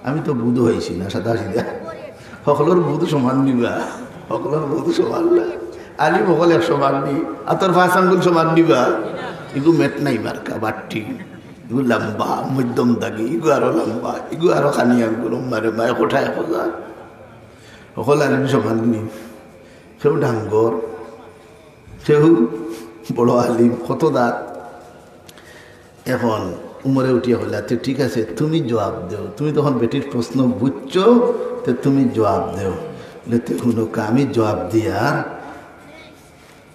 আমি তো বুধ হইছি না, সাদা সিধা। হকলর বুধ সমান নিবা, হকলর বুধ সমান না। আলিম হকল এক সমান নি, আতর পাঁচ আঙ্গুল সমান নিবা। ইগু মেট নাই মার্কা, বাট্টি। ইগু লম্বা, মধ্যম দাগি, ইগু আরো লম্বা, ইগু আরো খানি আঙ্গুল, মারে মায় কোঠায় খোঁজা। হকল আলিম সমান নি। কেউ ডাঙ্গর, কেউ বড় আলিম, কত দাঁত। এখন উমরে উঠিয়া কইলা, "তে ঠিক আছে, তুমি জবাব দেও, তুমি তখন বেটির প্রশ্ন বুঝছো, তে তুমি জবাব দেও।" বলে, "তে হুনো কা, আমি জবাব দিয়ার,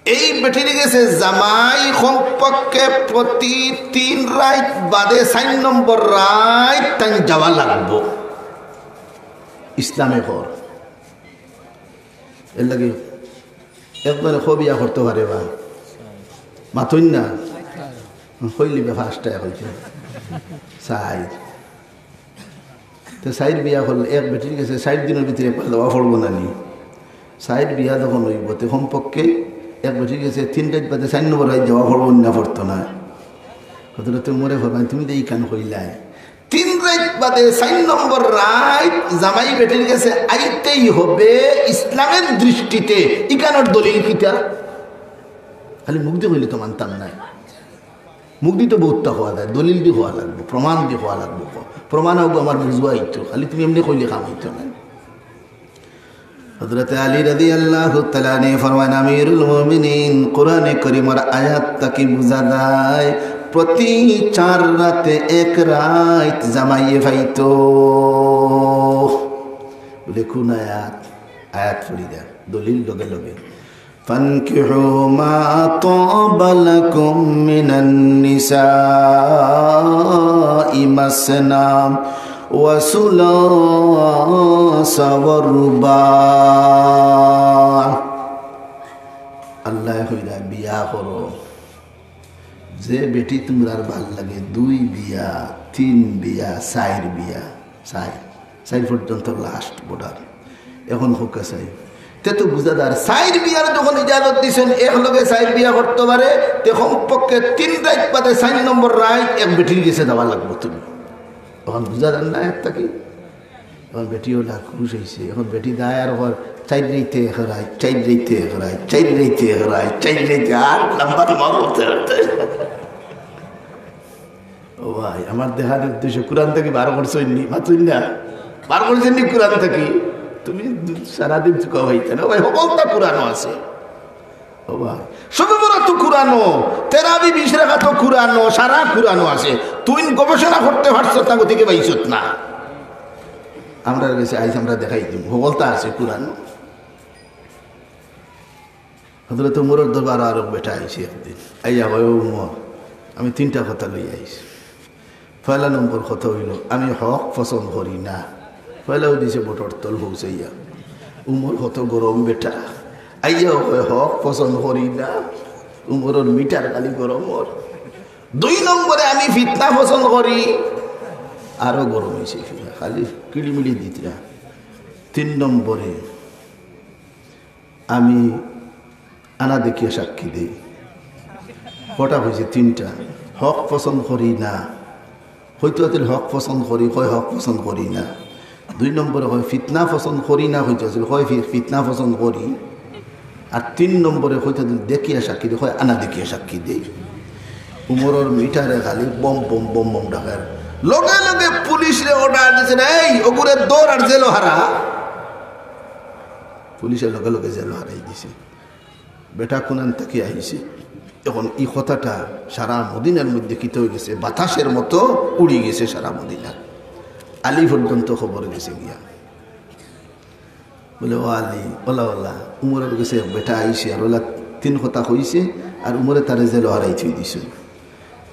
এই বেটির গেছে জামাই কমপক্ষে প্রতি তিন রাইত বাদে চাইর নম্বর রাইত তাইন যাওয়া লাগবো।" ইসলামে কর। এর লাগি একবারে কো বিয়া করতো পারে বা? মাতইন না? কইলি বে পাঁচটা কইছে। চাইর। তে চাইর বিয়া করলে এক বেটির গেছে চাইর দিনর ভিতরে একবার যাওয়া পড়বো না নি? চাইর বিয়া যখন অইবো, তে কমপক্ষে এক বেটির গেছে তিন রাইত বাদে চাইর নম্বর রাইত যাওয়া পড়বো না, পড়তো না? হযরতে উমরে ফরমাইন, "তুমি তো ইখান কইলায়।" তিন রাইত বাদে চাইর নম্বর রাইত জামাই বেটির গেছে আইতেই হবে ইসলামের দৃষ্টিতে। ইখানোর দলিল কিতা? খালি মুখদি কইলে তো মানতাম নায়। মুখদি তো বহুততা কওয়া যায়, দলিলদি কওয়া লাগবো, প্রমাণদি কওয়া লাগবো। প্রমাণ অগু আমার বুঝা অইতো, খালি তুমি এমনে কইলে কাম অইতো নায়। হযরতে আলী রাদিয়াল্লাহু তাআলা আনহু ফরমাইন, "আমিরুল মুমিনিন, কোরআনে করিমর আয়াত থাকি বুঝা যায়, প্রতি চাইর রাতে এক রাইত জামাইয়ে পাইতো।" বলে, "কুন আয়াত?" আয়াত পড়ি দেন, দলিল লগে লগে। "ফানকিহু মা তাবা লাকুম মিনান নিসাই মাসনা ওয়া সুলাসা ওয়া রুবা।" আল্লায় কইরা বিয়া করো, যে বেটি তুমরার ভালা লাগে, দুই বিয়া, তিন বিয়া, চাইর বিয়া, চাইর, চাইর পর্যন্ত last border। এখন কউক্কা চাইর। তে তো বুঝা যায়, চাইর বিয়ার যখন ইজাজত দিছইন, এক লগে চাইর বিয়া করতো পারে, তে কমপক্ষে তিন রাইত বাদে চাইর নম্বর রাইত এক বেটির গেছে যাওয়া লাগবো তুমি। এখন বুঝা যায় না একটা কি? এখন বেটি অলা খুশ অইছে, এখন বেটি দায় আর কর, "চাইর রাইতে এক রাইত, চাইর রাইতে এক রাইত, চাইর রাইতে এক রাইত, চাইর রাইতে," আর লম্বা লম্বা করতে করতে। ও ভাই, আমার দেখার উদ্দেশ্য কোরআন থাকি বার করছইন নি, মাতছইন না? বার করছইন নি কুরআন থাকি? তুমি সারাদিন তুকা পাইতায় না ভাই, হকলতা কুরআনো আছে। ও ভাই, শবে বরাতো কুরআনো, তেরাবি বিশ রাকাতো কুরআনো, সারা কুরআনো আছে। তুই গবেষণা করতে পারছত না, গতিকে পাইছত না। আমরার গেছে আইজ, আমরা দেখাই দিমু, হকলতা আছে কুরআনো। হযরত উমরর দরবারো আরক বেটা আইছে একদিন। আইয়া কয়, "ও উমর, আমি তিনটা কথা লইয়া আইছি।" পয়লা নম্বর কথা অইলো, "আমি হক পছন্দ করি না।" পয়লাউ দিছে বটর তল পৌঁছাইয়া। উমর কত গরম বেটা, আইয়াও কয়, "হক পছন্দ করি না।" উমরর মিটার খালি গরম অর। দুই নম্বরে, "আমি ফিতনা পছন্দ করি।" আরো গরম অইছে, খালি কিড়িমিড়ি দিতরা। তিন নম্বরে, "আমি আনা দেখিয়া সাক্ষী দেই।" কটা কইছে? তিনটা। হক পছন্দ করি না। কইতো আছিল হক পছন্দ করি, কয় হক পছন্দ করি না। দুই নম্বরে কয় ফিতনা পছন্দ করি না, কইতো আছিল কয় ফি-, ফিতনা পছন্দ করি। আর তিন নম্বরে কইতো আছিল দেখিয়া সাক্ষী দেই, কয় আনা দেখিয়া সাক্ষী দেই। উমরর মিটারে খালি বম বম বম বম ডাকের। লগে লগে পুলিশরে অর্ডার দিছে, "এই, অগুরে ধর আর জেলো হারা।" পুলিশে লগে লগে জেলো হারাই দিছে। বেটা কুনান থাকি আইছে। এখন ই কথাটা সারা মদিনার মধ্যে কিতা অই গেছে, বাতাসর মতো উড়ি গেছে সারা মদিনা। আলী পর্যন্ত খবর গেছে গিয়া। বলে, "ও আলী, অলা অলা, উমরর গেছে এক বেটা আইছে, আর অলা তিন কথা কইছে, আর উমরে তারে জেলো হারাই থুই দিছে।"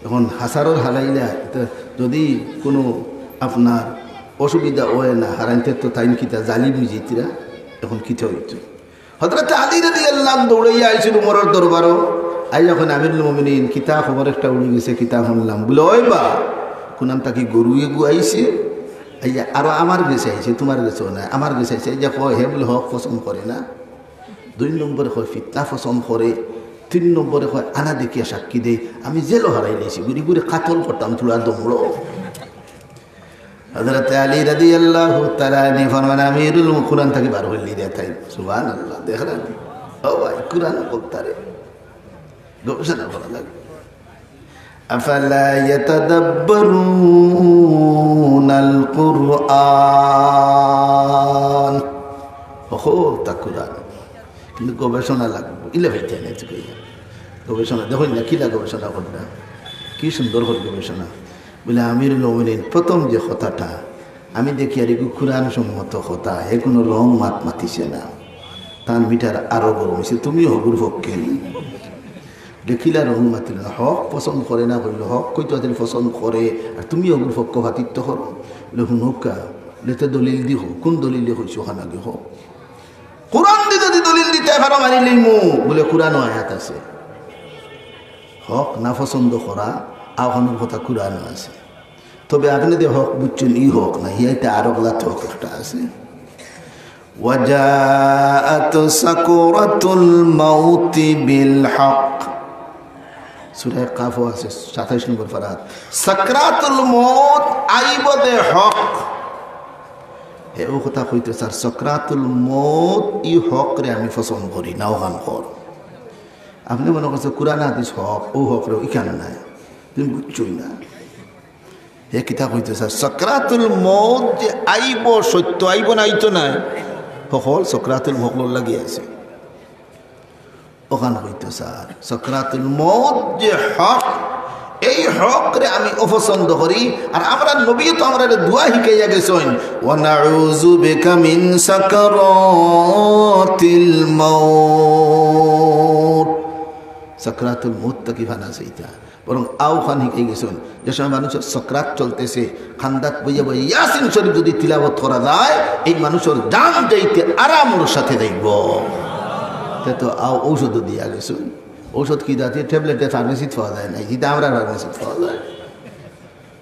এখন হাছারর হালাইলা, ইতা যদি কুনু আপনার অসুবিধা অয় না, হারাইতে তো তাইন কিতা জালিম অই যাইতরা, এখন কিতা অইতো? হযরত আলী রাদিয়াল্লাহু আনহু দৌড়াইয়া আইছইন উমরর দরবারো। আইয়া কইন, "আমিরুল মুমিনিন, কিতা খবর একটা উড়ি গেছে, কিতা হুনলাম?" বলে, "ওই বা, কুনান থাকি গরু এগু আইছে, আইয়া আরো আমার গেছে আইছে, তুমার গেছেও নায়, আমার গেছে আইছে।" আইয়া কয়, হে বলে হক পছন্দ করে না, দুই নম্বরে কয় ফিতনা পছন্দ করে, তিন নম্বরে কয় আনা দেখিয়া সাক্ষী দেই, আমি জেলো হারাই লাইছি, ঘুরি ঘুরি কাতল করতাম, থুড়া দমড়ো। হযরত আলী রাদিয়াল্লাহু তাআলা আনহু ফরমান, "আমিরুল মুমিনিন কুনান থাকি বার অইলি রে তাই।" সুবহানাল্লাহ, দেখরা নি? ও ভাই, কুরআন বলতারে গবেষণা করা লাগে। আফালা ইয়াতাদাব্বারুনাল কুরআন। অখো তা কুরআন। কিন্তু গবেষণা লাগবো। ইলা ভাই জানে তো কইয়া। গবেষণা, দেখো না, কিলা গবেষণা করলা? কি সুন্দর করে গবেষণা। বলে, "আমিরুল মুমিনিন, প্রথম যে কথাটা, আমি দেখিয়ার ইগু কুরআন সম্মত কথা, হে কুনু রং মাত মাতিছে না। তান মিটার আরো গরম অইছে, তুমি হগুর পক্ষে নি?" দেখিলা রং মাতিল না, হক পছন্দ করে না কইলো, হক কইতো আছিল পছন্দ করে, আর তুমি হগুর পক্ষপাতিত্ব করো। বলে, "হুনউক্কা, লেতে দলিল দি কও, কুন দলিলে কইছো অখান আগে কও। কুরআন দি যদি দলিল দিতায় পারো মানি লইমু।" বলে, "কুরআনো আয়াত আছে, হক নাপছন্দ করা, অখানর কথা কুরআনো আছে। তবে আপনে যে হক বুঝছইন, ই হক না, হিয়াইতে আরো গলাত হক একটা আছে।" "ওয়াজাআত সাকরাতুল মাউতি বিল হক।" সূরা কাফও আছে, সাতাইশ নম্বর পারাত। সাকরাতুল মউত আইবো যে হক। হে অউ কথা কইতো চার, সাকরাতুল মউত ই হকরে আমি পছন্দ করি না, অখান কর। আপনে মনে করছো কুরআন হাদিস হক, অউ হকরে ইখান নাই, তুমি বুঝছোই না। হে কিতা কইতো চার, সাকরাতুল মউত যে আইবো, সত্য আইবো না, আইতো নায়, হকল সাকরাতুল মউত লাগি আছে। অখান কইতো চার, সাকরাতুল মউত যে হক, এই হকরে আমি অপছন্দ করি। আর আমরার নবীয়ে তো আমরারে দোয়া হিকাইয়া গেছইন, "ওয়া নাউযু বিকা মিন সাকারাতিল মাউত।" সাকরাতুল মউত থাকি পানা চাইতা। বরং অউখান হিকাই গেছইন, যে সময় মানুষর সাকরাত চলতেছে, কান্দাত বইয়া বইয়া ইয়াসিন শরীফ যদি তিলাওয়াত করা যায়, এই মানুষর জান যাইতে আরামর সাথে যাইবো। তে তো অউ ঔষধও দিয়া গেছইন। ঔষধ কিতা, ট্যাবলেটে ফার্মেসিত পাওয়া যায় না, ইটা আমরার ফার্মেসিত পাওয়া যায়।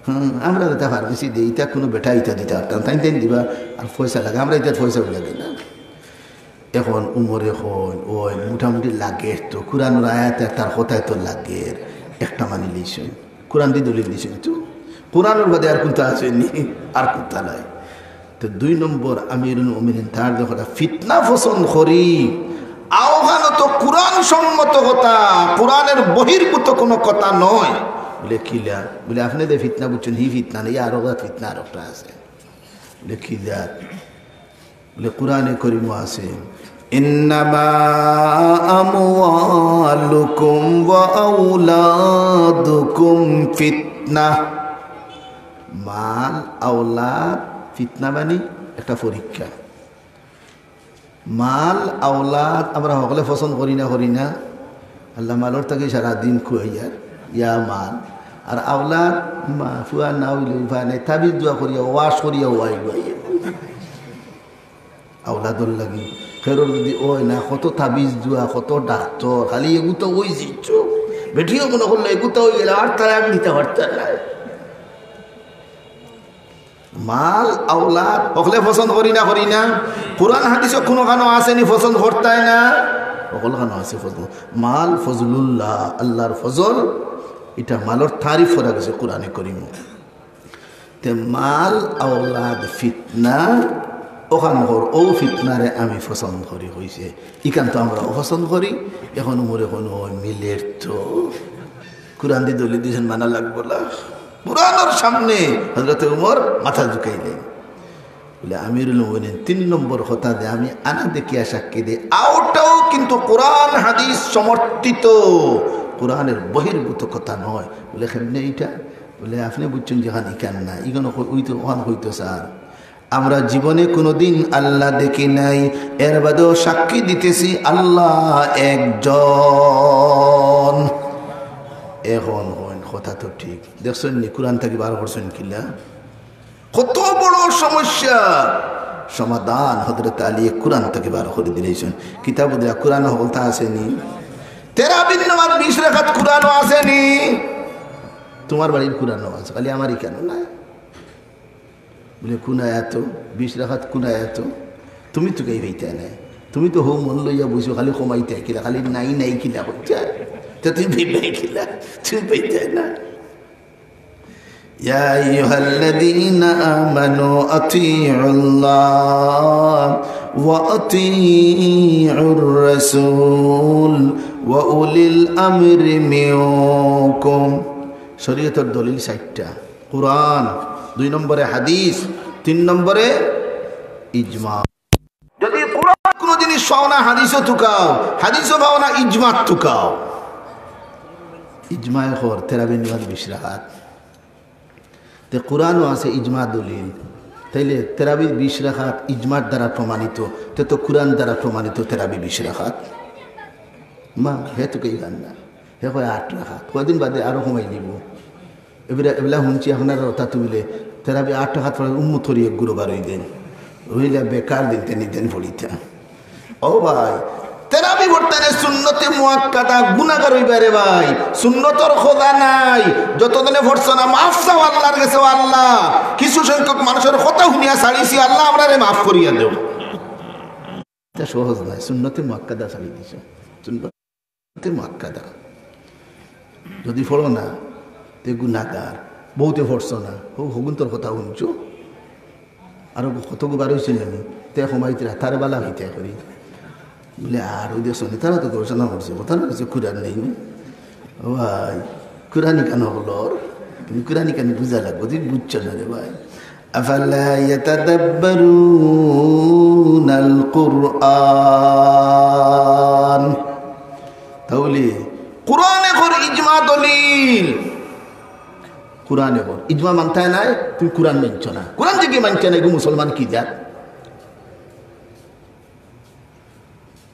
হুম, আমরা যেটা ফার্মেসি দেই, ইটা কুনু বেটা ইটা দিতা পারতা না, তাইন তাইন দিবা, আর পয়সা লাগে, আমরা ইটার পয়সা লাগে না। এখন উমরে কইন, "ওই মোটামুটি লাগে তো, কুরআনর আয়াত আর তার কথায় তো লাগে, একটা মানি লইছইন।" কুরআন দি দলিল দিছইন তো, কুরআনর বাদে আর কুনটা আছে নি? আর কুনটা নাই। তো দুই নম্বর আমিরুল মুমিনিন তার যখন ফিতনা পছন্দ করি, অখানো তো কুরআন সম্মত কথা, কুরআনর বহির্ভূত কুনু কথা নয়। বলে, "কিলা?" বলে, "আপনে যে ফিতনা বুঝছইন, হি ফিতনা নায়, আরো ফিতনা আরোকটা আছে।" লেখি দেয়, বলে কোরআনে করিমও আছে, "ইন্নামা আমওয়ালুকুম ওয়া আওলাদুকুম ফিতনা।" মাল আওলাদ ফিতনা, মানে একটা পরীক্ষা। মাল আওলাদ আমরা হকলে পছন্দ করি না, করি না? আল্লাহ মালর থাকি সারাদিন খুয়াইয়ার, ইয়া মাল। আর আওলাদ, মা ফুয়া না অইলে উপায় নাই, তাবিজ দোয়া করিয়া, ওয়াশ করিয়া, ওয়াই ওয়াই। আওলাদর লাগি খেরর যদি ওই না, কত তাবিজ দোয়া, কত ডাক্তর, খালি এগুতো ওই জিচ্ছ। বেটিও মনে করলে এগুতো ওই গেলে আর তারা নিতে পারতে না। মাল আওলাদ হকলে পছন্দ করি না, করি না? কোরআন হাদিসও কোনোখানো আছেনি পছন্দ করতায় না? হকলখানো আছে পছন্দ। মাল ফজলুল্লাহ, আল্লাহর ফজল, এটা মালর তারিফ করা গেছে কোরআনে করিমও। তে মাল আওলাদ ফিতনা, ওখান হর ও ফিতনারে আমি পছন্দ করি কইছে। ইখান তো আমরা অপছন্দ করি, এখন উমরে কোনো মিলের তো। কোরআন দি দলিল দিছেন, মানা লাগবো না। কোরআনর সামনে হযরতে উমর মাথা ঝুঁকাইলেন। বলে, "আমিরুল মুমিনিন, তিন নম্বর কথা যে আমি আনা দেখিয়া সাক্ষী দেই, আওটাও কিন্তু কোরআন হাদিস সমর্থিত, কোরআনের বহির্ভূত কথা নয়।" বলে, "কেমনে এটা?" বলে, "আপনি বুঝছেন যেখান ইখান না, ইখান হই-, হইতো, ওখান হইতো স্যার।" আমরা জীবনে কোনোদিন আল্লাহ দেখি নাই, এর বাদেও সাক্ষী দিতেছি আল্লাহ একজন। এখন হইন, কথা তো ঠিক। দেখছেন নি, কোরআন থাকি বার করছেন কিলা? কত বড় সমস্যা, সমাধান হযরত আলী কোরআন থাকি বার করি দিলাইছেন। কিতাব দিয়া কোরআন হকলতা আছেনি? তেরাবির নামাজ বিশ রাকাত কোরআনও আছেনি? তোমার বাড়ির কোরআনও আছে, খালি আমার ইখানো নাই। বলে, "কোন আয়াত? বিশ রাকাত কোন আয়াত? তুমি তো কেউ পাইতায় না। তুমি তো হো মন লইয়া বইছো, খালি কমাইতায় কিলা, খালি নাই নাই কিলা কইতায়। তে তুমি পাইবায় কিলা? তুমি পাইতায় না।" يا أيها الذين آمنوا أطيعوا الله وأطيعوا الرسول وأولي الأمر منكم। শরীয়তর দলিল চাইরটা। কোরআন, দুই নম্বরে হাদিস, তিন নম্বরে ইজমা। যদি কোরআন কোনো জিনিস পাও না, হাদিসও তুকাও, হাদিসও পাও না, ইজমা তুকাও। ইজমায় কর তেরাবি নামাজ বিশ রাকাত। তে কোরআনও আছে ইজমা দলিল, তাইলে তেরাবি বিশ রাকাত ইজমার দ্বারা প্রমাণিত, তে তো কোরআন দ্বারা প্রমাণিত তেরাবি বিশ রাকাত। মা, হে তো কেউ জান না, হে কয় আট রাকাত, কয়দিন বাদে আরো কমাই দিব। এবিলা, এবিলা শুনছি আপনারা ওটা তুলে, তেরাবি আট রাকাত পড়ে উম্মত করি এক গুরু বার হই দেন, হইলে বেকার দিন তেনি দিন পড়িতা। ও ভাই, তেরাবি পড়তানে সুন্নতে মুআক্কাদা, গুনাগার হইবা রে ভাই, সুন্নতর খোদা নাই। যতদিনে পড়ছো না, মাফ চাও আল্লাহর গেছে, "ও আল্লাহ, কিছু সংখ্যক মানুষের কথা শুনিয়া ছাড়িছি, আল্লাহ, আমরারে মাফ করিয়া দেও।" এটা সহজ নয়, সুন্নতে মুআক্কাদা ছাড়ি দিছে। সুন্নতে মুআক্কাদা যদি পড়ো না, তে গুনাগার। বহুতে পড়ছো না, হো, হগুন্তর কথা শুনছো, আরো কত গুবার হইছিল আমি, তে কমাইতরা, তার বালা হইতে করি। বলে, "আর ওই দেখছো নি, তারা তো গবেষণা করছে, কথা না করছে, কুরআন নেই নি।" ও ভাই, কুরআনি কান হকলর, তুমি কুরআনি কান বুঝা লাগবো, তুমি বুঝছো না রে ভাই। أفلا يتدبرون القرآن। তাহলে কোরআনে কর ইজমা দলিল, কোরআনে কর ইজমা মানতায় নাই, তুমি কোরআন মানছো না। কোরআন যদি মানছে না, এগু মুসলমান কি জাত?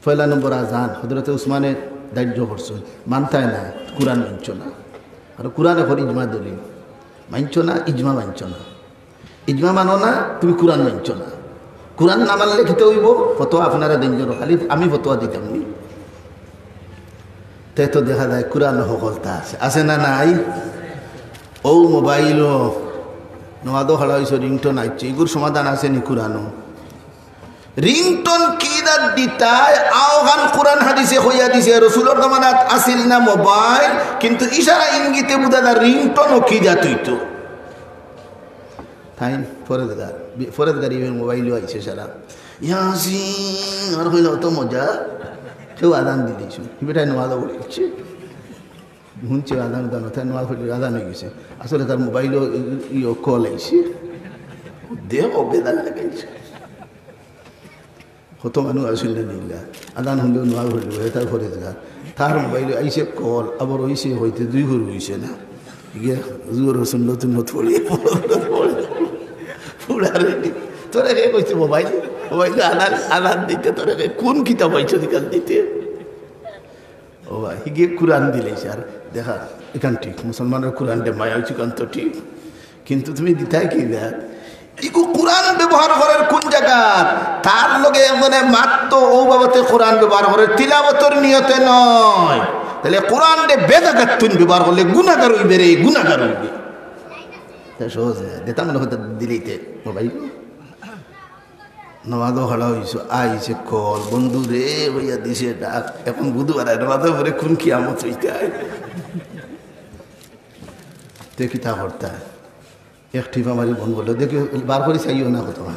পয়লা নম্বর আজান, হযরতে উসমানে দায়িত্ব করছইন, মানতায় না, কোরআন মানছো না। আর কোরআনে কর ইজমা দলিল, মানছো না, ইজমা মানছো না। ইজমা মানো না, তুমি কোরআন মানছো না। কোরআন না মানলে কিতা হইব? ফতোয়া আপনারা দিন জোর, খালি আমি ফতোয়া দিতাম নি। তে তো দেখা যায় কোরআন হকলতা আছে, আছে না নাই? ও মোবাইলও নমাজও খাড়া হইছে, ringtone আইছে, এগুর সমাধান আছে নি কোরআনও? Ringtone কিতা দিতায়, অখান কোরআন হাদিসে কইয়া দিছে, রসুলর জমানাত আছিল না মোবাইল, কিন্তু ইশারা ইঙ্গিতে বুঝা যায় ringtone ও কিতা দিতো। তাইন পরেজগার, বি-, পরেজগারি অইয়া মোবাইলও আইছে সারা। ইয়াসিন, আর কইলে অত মজা, কেউ আজান দি দিছে, বেটায় নমাজও পড়ি দিছে। শুনছে আজান, আজান, তাই নমাজ পড়ি আজান হয়ে গেছে। আসলে তার মোবাইলও ই-, ইয়ে call আইছে। দেখো বেদাল লাগাইছে। কত মানুষ আছইন না নিলা, আজান হুনলেউ নোয়া হইল, এটার পরে যা। তার মোবাইলো আইছে কল, আবার অইছে হইতে দুই ঘর অইছে না। ইগে জোহর সুন্নত উন্নত পড়ি, পুরা রেডি। তোরে কে কইছে মোবাইল? মোবাইল আজান, আজান দিতে তোরে কে কোন কিতাব আইছে দিকাল দিতে? ও ভাই, হিগে কোরআন দিলাইছে। আর দেখা, এখান ঠিক, মুসলমানের কোরআন দে মায়া হইছে, এখান তো ঠিক। কিন্তু তুমি দিতায় কি দেয়? ইগু কোরআন ব্যবহার করার কোন জায়গা? তার লগে একজনে মাত্র ও বাবতে কোরআন ব্যবহার করে, তিলাবতর নিয়তে নয়। তাহলে কোরআন দে বেজাগাত তুই ব্যবহার করলে গুনাগার হইবে রে, গুনাগার হইবে। তা সহজ না, দিতাম না হয়তো দিলেইতে মোবাইল। নমাজও খাড়া হইছো, আইছে কল, বন্ধু রে, হইয়া দিছে ডাক। এখন বুধবার, নমাজের পরে কোন কিয়ামত হইতে হয়? তে কিতা করতা? এক টিপ আমারে মন বললো, দেখি বার করি চাইও না কত হয়।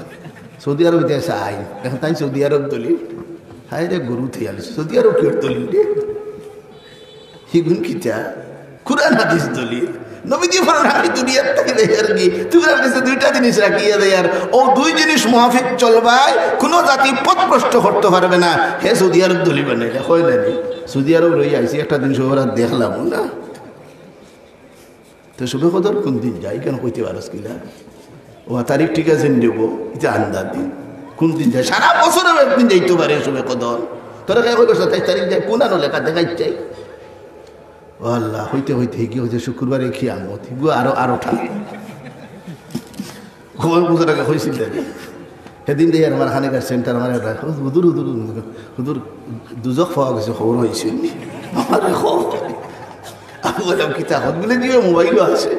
সৌদি আরব ইতিহাসে আইন, এখন তাই সৌদি আরব দলিল। হায় রে, গরু থেকে আনিস, সৌদি আরব কি দলিল রে? হিগুন কিতা? কোরআন হাদিস দলিল। নবীজি ফরমান, আমি দুনিয়ার থেকে যাই আর কি, তোমার কাছে দুইটা জিনিস রাখিয়া যাই আর, ও দুই জিনিস মুআফিক চলবায়, কোনো জাতি পথভ্রষ্ট করতে পারবে না। হে সৌদি আরব দলিল বানাইলে, হয় না নি? সৌদি আরব রই আইছি, একটা দিন শহর আর দেখলাম না। তো শবে কদর কোন দিন যায়, কেন কইতে পারস কিনা? ও তারিখ ঠিক আছে, নেব, এটা আন্দাজ দিন। কোন দিন যায়? সারা বছর একদিন যাইতে পারে শবে কদর। তোরা কে কইল সাতাইশ তারিখ যায়, কোন আনো লেখা দেখাই চাই? ও আল্লাহ, হইতে হইতে হিগিয়ে হইতে শুক্রবারে কিয়ামত, হিগু আরো, আরো ঠান্ডা। খবর বুঝার আগে হয়েছিল। সেদিন দেখি আমার খানিকার সেন্টার আমার একটা, "হুজুর, হুজুর, হুজুর, হুজুর, দুজখ পাওয়া গেছে, খবর হয়েছে।" আমার খবর। আমি বললাম, "কিতা খবর?" বলে, "দিবে মোবাইলও আছে।"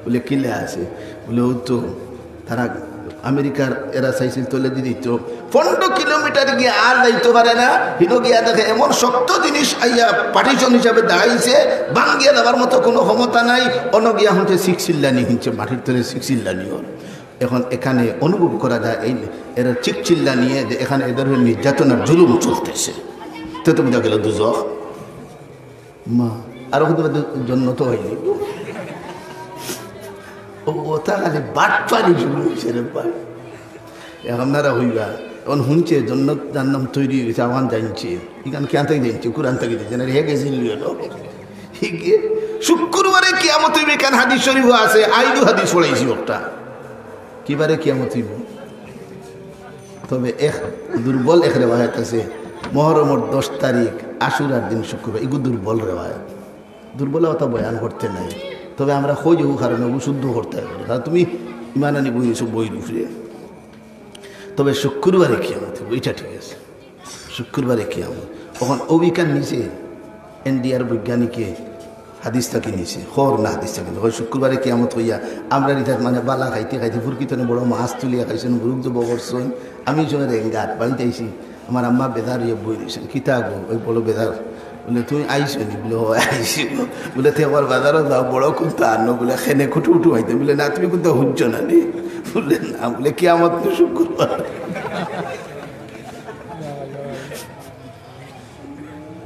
বলে, "কিলে আছে?" বলে, "ও তো তারা আমেরিকার এরা চাইছিল তলে দিয়ে দিত, পনেরো কিলোমিটার গিয়া আর যাইতে পারে না। হিনো গিয়া দেখে এমন শক্ত জিনিস আইয়া পার্টিশন হিসাবে দাঁড়াইছে, ভাঙ্গিয়া যাবার মতো কোনো ক্ষমতা নাই। অনো গিয়া হুনছে চিক চিল্লানি, হুনছে মাটির তলে চিক চিল্লানি ওর। এখন এখানে অনুভব করা যায় এই এরা চিক চিল্লানিয়ে যে এখানে এদের উপরে নির্যাতন আর জুলুম চলতেছে।" তো তুমি দেখলে দুজখ মা, আরো কিন্তু জন্নত হয়নি। ও, ওটা খালি বাটপারি শুরু হয়েছে রে ভাই। এখন আপনারা হইবা, এখন হুনছে জন্নত জাহান্নাম তৈরি হয়ে গেছে, আওয়ান জানছে। এখান কিয়ান থাকি জানছে? কোরআন থাকি জানছে না, হে গেছিল। হিগে শুক্রবারে কিয়ামত হইবে, কান হাদিস শরীফ আছে, আইজও হাদিস পড়াইছি একটা। কিবারে কিয়ামত হইব? তবে এক দুর্বল এক রেওয়ায়ত আছে, মহরমর দশ তারিখ আশুরার দিন শুক্রবার, এগু দুর্বল রেওয়ায়ত। দুর্বল কথা বয়ান করতে নাই, তবে আমরা খোঁজ ও কারণে ও শুদ্ধ করতে হবে। কারণ তুমি ইমান আনি বই দিছো বইর উপরে, তবে শুক্রবারে কিয়ামত হইব, এটা ঠিক আছে। শুক্রবারে কিয়ামত। এখন অবিকার নিচে এনডিআর বৈজ্ঞানিকে হাদিস থাকি নিছে, খবর না হাদিস থাকি নিছে। কয় শুক্রবারে কিয়ামত হইয়া আমরা নিতাত মানে বালা খাইতে খাইতে ফুরকিতনে বড় মাছ তুলিয়া খাইছেন, মুরুগ জব করছেন। আমি ওই সময় রেঙ্গাত বাড়িতে আইছি, আমার আম্মা বেজার হইয়া বই দিয়েছেন, "কিতা গো, ওই বড় বেজার?" বলে, "তুমি আইছো নি?" বলে, "ও আইছি গো।" বলে, "তে একবার বাজারও যাও, বড় কুন্তা আনো।" বলে, "খেনে খুটু খুটু খাইতে।" বলে, "না, তুমি কুন্তা হুনছো না নি?" বলে, "না।" বলে, "কিয়ামত তো শুক্রবার।"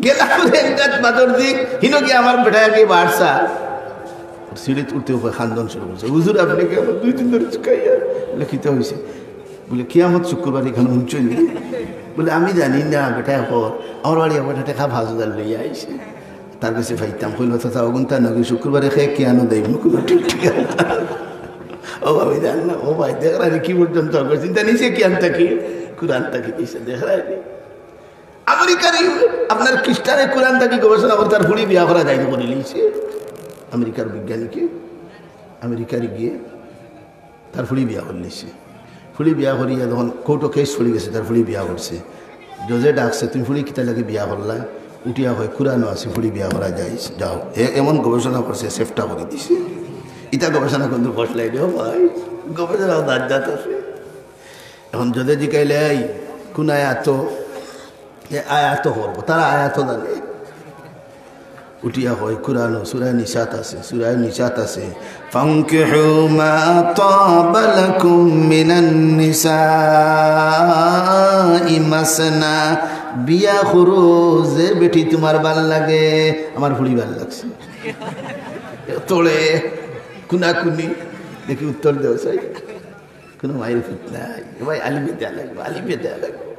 গেলাম রেঙ্গাত বাদর দিন, হিনো গিয়া আমার বেটায় গিয়ে বাড়সা। সিঁড়িত উঠতে উপরে খান্দন শুরু করছে, "হুজুর, আপনি কি আমার দুই দিন ধরে চুকাইয়া?" বলে, "কিতা হয়েছে?" বলে, "কিয়ামত শুক্রবার এখানে হুনছইন নি?" বলে, "আমি জানি না বেটায় কর, আমার বাড়ি আমার টেকা পাঁচ হাজার লইয়া আইছে, তার কাছে পাইতাম।" কইল, "চাচা, অগুনতা নাকি শুক্রবারে খে কিয়ানো দেয়, কোনো ঠিক ঠিকানা।" ও, আমি জানি না। ও ভাই, দেখরা নি কি পর্যন্ত হবে, চিন্তা নিছে কিয়ান থাকি, কোরআন থাকি দিছে, দেখরা নি। আমেরিকার এই আপনার খ্রিস্টানে কোরআন থাকি গবেষণা করে তার ফুড়ি বিয়া করা যায় করে নিয়েছে। আমেরিকার বিজ্ঞানীকে আমেরিকার গিয়ে তার ফুড়ি বিয়া করে নিয়েছে। ফুড়ি বিয়া করিয়া যখন কোর্টও কেস চলে গেছে, তার ফুড়ি বিয়া করছে, জজে ডাকছে, "তুমি ফুড়ি কিতা লাগে বিয়া করলা?" উঠিয়া হয়, "কোরআনও আছে, ফুড়ি বিয়া করা যায়, যাও।" এ এমন গবেষণা করছে, সেফটা করে দিছে। ইটা গবেষণা কিন্তু বসলাই রে ভাই, গবেষণা দাঁত জাত আছে। এখন জজে জিকাইলে, "এই কোন আয়াত?" এ আয়াত করবো, তারা আয়াত জানে। উঠিয়া হয়, "কোরআন সূরা নিসাত আছে, সূরা নিসাত আছে, ফানকিহু মা তাবা লাকুম মিনান নিসাই মাসনা।" বিয়া করো যে বেটি তোমার ভালা লাগে, আমার ফুড়ি ভালা লাগছে। তোরে কুনাকুনি দেখি উত্তর দেও চাই। মায়ের ফিতনা, ভাই, আলিমে দেয়া লাগবে, আলিমে দেয়া লাগবে।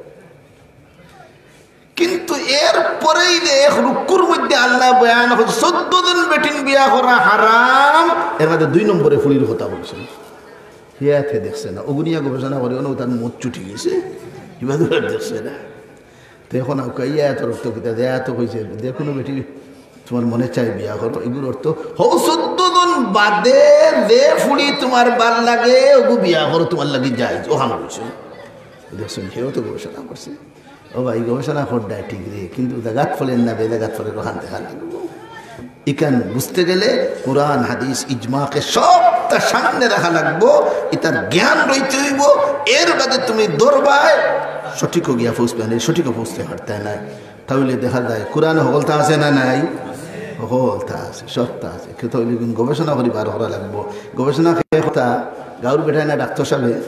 কিন্তু এর পরেই যে এক রুকুর মধ্যে আল্লায় বয়ান করছে, চৌদ্দ জন বেটিন বিয়া করা হারাম, এর মধ্যে দুই নম্বরে ফুড়ির কথা বলছে। হে আয়াত দেখছে না, অগুনিয়া গবেষণা করি, অনো তার মুখ চুটি গেছে, ইবাদত দেখছে না। তো এখন আউকা ই আয়াতর অর্থ কিতা? যে আয়াত কইছে, যে কোনো বেটি তোমার মনে চায় বিয়া করো, এগুর অর্থ, হউ চৌদ্দ জন বাদে যে ফুড়ি তোমার ভালা লাগে, ওগু বিয়া করো, তোমার লাগি জায়েজ, অখান বলছে। দেখছেন, হেও তো গবেষণা করছে। ও ভাই, গবেষণা করডায় ঠিক রে, কিন্তু জাগাত ফলের না, বেজাগাত ফলের, অখান দেখা লাগবো। ইখান বুঝতে গেলে কোরআন, হাদিস, ইজমাকে সবটা সামনে রাখা লাগবো, ইতার জ্ঞান রইতে হইব। এর বাদে তুমি দরবায় সঠিকও গিয়া পৌঁছবে না, সঠিকও পৌঁছতে পারতে না। তাহলে দেখা যায় কোরআনে হকলতা আছে না নাই? হকলতা আছে, সবটা আছে। কিন্তু তাহলে কিন্তু গবেষণা করি বার করা লাগবো। গবেষণা কে কথা? গাউর বেটায় না ডাক্তার সাহেব?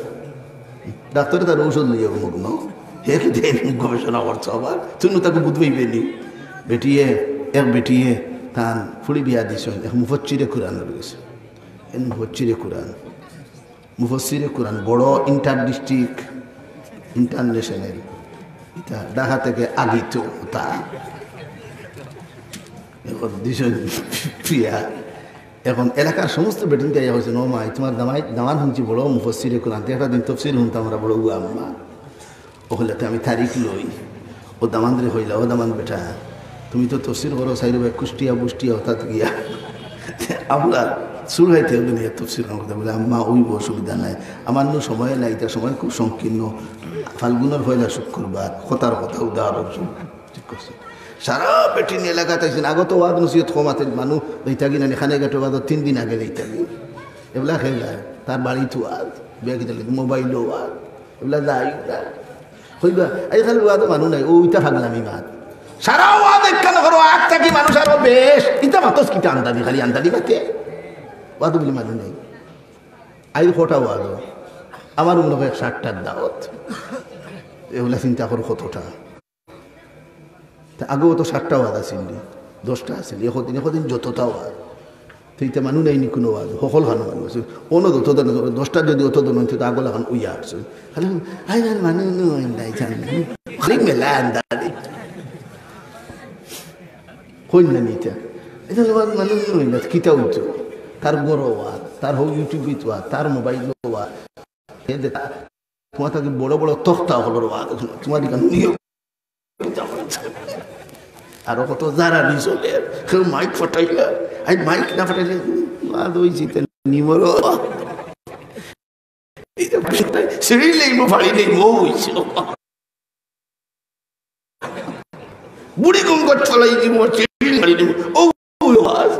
ডাক্তারে তার ঔষধ লইয়া মগ্ন। হে কি দেন গবেষণা করছো আবার? তুমি তাকে বুঝবেই বেনি। বেটিয়ে, এক বেটিয়ে তান ফুড়ি বিয়া দিছইন, এক মুফাসসিরে কোরআন রয়েছে। এন মুফাসসিরে কোরআন, মুফাসসিরে কোরআন, বড় ইন্টার ডিস্ট্রিক্ট, ইন্টারন্যাশনাল, ইটা ঢাকা থেকে আগিত তা। এখন দিছইন বিয়া। এখন এলাকার সমস্ত বেটিন দিয়া কইছে, "ও মাই, তোমার দামাই, দামান শুনছি বড় মুফাসসিরে কোরআন, তে একটা দিন তফসির শুনতাম আমরা বড় উয়া আম্মা।" ও কইলা, "তে আমি তারিখ লই।" ও দামান্দরে কইলা, "ও দামান্দ বেটা, তুমি তো তফসির করো, সাইরো ভাই কুষ্টিয়া বুষ্টিয়া অর্থাৎ গিয়া।" আমরা সুরহাইতে দুনিয়া তফসির করতে বলে, "আম্মা, ওই অসুবিধা নাই, আমার নু সময় নাই, ইটা সময় খুব সংকীর্ণ, ফাল্গুনের পয়লা শুক্রবার, কথার কথা উদাহরণ স্বরূপ।" ঠিক করছে। সারা বেটিন এলাকাত আইছইন, আগত ওয়াজ নসিহত কম আছিল, মানুষ যাইতাগি না, এখানে গেটে ওয়াজ তিন দিন আগে যাইতাগি। এবলা খেলা, তার বাড়িত ওয়াজ, বেগি দিলে মোবাইলো ওয়াজ, এবলা যাই না। কইবা, "আইজ খালি ওয়াজো মানুষ নাই, ও ইটা পাগলামি মাত।" সারা ওয়াজ একখান করো, আগ থাকি মানুষ আরো বেশ, ইটা মাতস কিতা আন্দাজি, খালি আন্দাজি মাতে। ওয়াজো বলে মানুষ নাই। আইজ কটা ওয়াজ, আমার মনে হয় এক ষাটটার দাওয়াত। এবলা চিন্তা করো কতটা। তে আগেও তো সাতটা ওয়াজ আছিল নি, দশটা আছিল, এখন দিন, এখন দিন যতটা ওয়াজ। তে ইতা মানুষ নাই নি কোনো ওয়াজ, হকল খানো মানুষ আছে। অন্য যত জন, দশটা যদি অত জন হইতো, তে আগলা খান উইয়া আসছে। খালি, "আই, আর মানুষ নয়, নাই জানি।" খালি মেলা আন্দাজি। কইন না নি ইতা। ইতা লোক মানুষ নয় না, কিতা হইতো? তার ঘরো ওয়াজ, তার হোক YouTube-এ ওয়াজ, তার মোবাইলো ওয়াজ। এ দেখ, তোমার থাকি বড় বড় তক্তা হলো ওয়াজ, তোমার এখানে নিয়ে আরো কত যারা নি চলে, কেউ মাইক ফাটাইলা, আই মাইক না ফাটাইলে, মা দই জিতে নিমর। এই তো সিঁড়ি নেই, মো ফাড়ি নেই, মো হইছে। বুড়ি গঙ্গা চলাই দিব, সিঁড়ি ফাড়ি দিব। ও, ও, আজ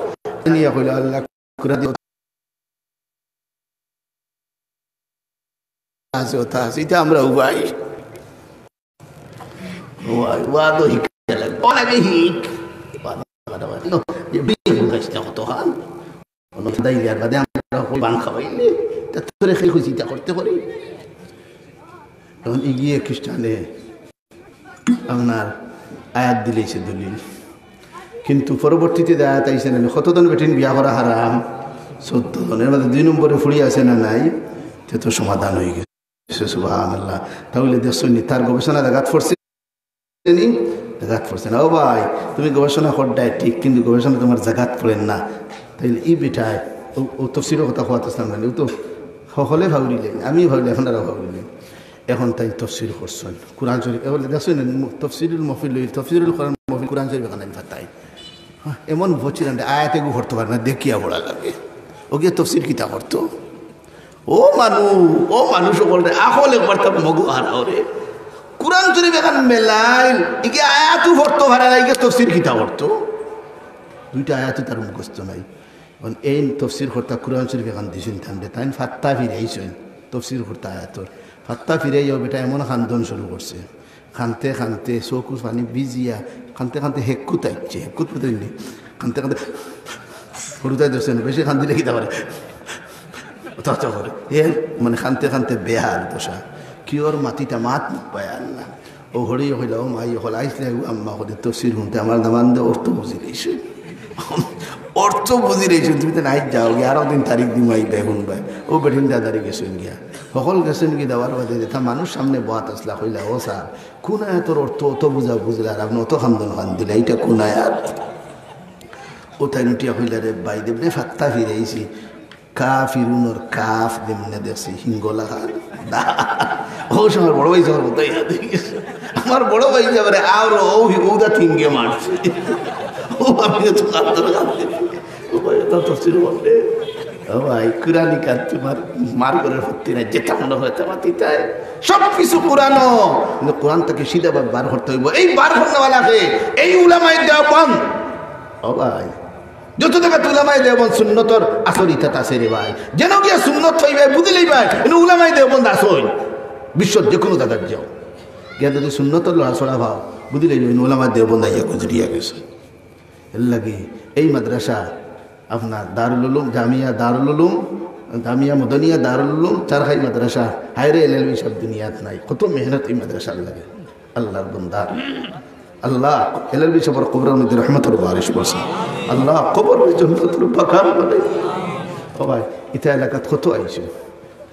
নিয়ে কইলা, "আল্লাহ, করে দিও।" আছে, ওটা আছে, এটা আমরা উবাই। ওয়া-, ওয়াদও হিক লাগে। ও লাগে হিক। ওয়াদ, ওয়াদ, ওয়াদ। নো, এ বিয়ে হইছে না কত হাল? অন্য দাইলে আর বাদে আমরা কই বান খাওয়াইলে, তা তোরে খেয়ে খুশি তা করতে পারি। এখন এগিয়ে খ্রিস্টানে আপনার আয়াত দিলেইছে দলিল। কিন্তু পরবর্তীতে যে আয়াত আইছে না, কতজন বেটিন বিয়া করা হারাম? চৌদ্দ জন। এর মধ্যে দুই নম্বরে ফুড়ি আছে না নাই? তে তো সমাধান হয়ে গেছে। সুবহানাল্লাহ। তাহলে দেখছো নি, তার গবেষণা জাগাত পড়ছে নি? জাগাত পড়ছে না। ও ভাই, তুমি গবেষণা করডায় ঠিক, কিন্তু গবেষণা তোমার জাগাত পড়ের না। তাইলে ই বেটায়, ও, ও তফসিরর কথা কওয়াত আসলাম না, ও তো সকলে ভাউরিলে, আমি ভাউরিলে, এখন তারা ভাউরিলে। এখন তাই তফসির করছইন কোরআন শরীফ। এবার দেখছইন না, তফসিরুল মহফিল লইল, তফসিরুল কোরআন মহফিল, কোরআন শরীফ এখন আমি ফাতাই। হ্যাঁ, এমন বলছিলাম যে আয়াত এগু পড়তে পারে না, দেখিয়া পড়া লাগে। ও গিয়ে তফসির কিতা করতো? ও মানু, ও মানুষ সকল রে, আখল একবার তার মগু হারাও রে। কোরআন শরীফ এখন মেলাইল, ইগে আয়াতও পড়তো পারে না, ইগে তফসির কিতা করতো? দুইটা আয়াতও তার মুখস্থ নাই। এখন এই তফসির করতা কোরআন শরীফ এখন দিছইন তানরে, তাইন ফাত্তা ফিরাইছইন, তফসির করতা আয়াতর। ফাত্তা ফিরাইয়াও বেটা এমন কান্দন শুরু করছে। কানতে কানতে চকুর পানি ভিজিয়া, কানতে কানতে হেক্কুত আইছে, হেক্কুত বুঝলেন নি? কানতে কানতে হুরুতাই ধরছে না, বেশি কান্দিলে কিতা করে? অত অত করে। এ মানে কানতে কানতে বেহাল দশা। কি ওর মাতিটা মাত মুখ পায় আর না। ও হরি হইলা, ও মাই হল আইসলে, ও আম্মা হলে তফসির শুনতে আমার দামান দে অর্থ বুঝি দিছে। অর্থ বুঝি রইছইন, তুমি তো নাই যাও গিয়া, আরো দিন তারিখ দিমু আইবায় হুনবায়। অউ বেটিন দাদারে গেছইন গিয়া, হকল গেছইন গিয়া দেওয়ার বাদে যেতা মানুষ সামনে বওয়াত আছলা, কইলা, "ও স্যার, কুন আয়াতর অর্থ অত বুঝা বুঝলা, আর আপনে অত কান্দন কান্দিলা, ইটা কুন আয়াত?" অউ তাইন উঠিয়া কইলা, "রে ভাই, যেমনে ফাত্তা ফিরাইছি, কাফিরুনর কাফ যেমনে দেখছি, হিঙ্গলা খান।" অউ সময় বড় ভাইসাবর কথা ইয়াদ অই গেছে। আমার বড় ভাইসাবরে আর অউ হি-, অউদা হিঙ্গে মারছে। অউ আমি তো কান্দন কান্দি। ও ভাই, অতা তফসির বললে, ও ভাই, কুরআনি কাজ তুমার মার ঘরের হত্তি নাই, যেতা মনে হয় তা মাতিতায়। সব কিছু কুরআনও, কিন্তু কুরআন থাকি সিধাভাবে বার করতে অইবো। এই বার করনেওয়ালা কে? এই উলামায়ে দেওবন্দ। ও ভাই, যত জাগাত উলামায়ে দেওবন্দ সুন্নতর আসর ইতাত আছে রে ভাই, যেন গিয়া সুন্নত পাইবায়, বুঝি লইবায়, ইনো উলামায়ে দেওবন্দ আছইন। বিশ্বর যেকুনু জাগাত যাও, গিয়া যদি সুন্নতর লড়াচড়া পাও, বুঝি লইবায়, ইনো উলামায়ে দেওবন্দ আইয়া গুজরিয়া গেছে। এরলাগি এই মাদ্রাসা আপনার দারুল উলুম, জামিয়া দারুল উলুম, জামিয়া মদনিয়া দারুল উলুম, চারখাই মাদ্রাসা, হায়রে এলএলবি সাব দুনিয়াত নাই। কত মেহনত এই মাদ্রাসার লাগি। আল্লাহর বন্দা, আল্লাহ এলএলবি সাবর কবরর মধ্যে রহমতর বারিশ বর্ষা। আল্লাহ কবররে জন্নতুল বাকার বানাই। ও ভাই, ইতা এলাকাত কত আইছে।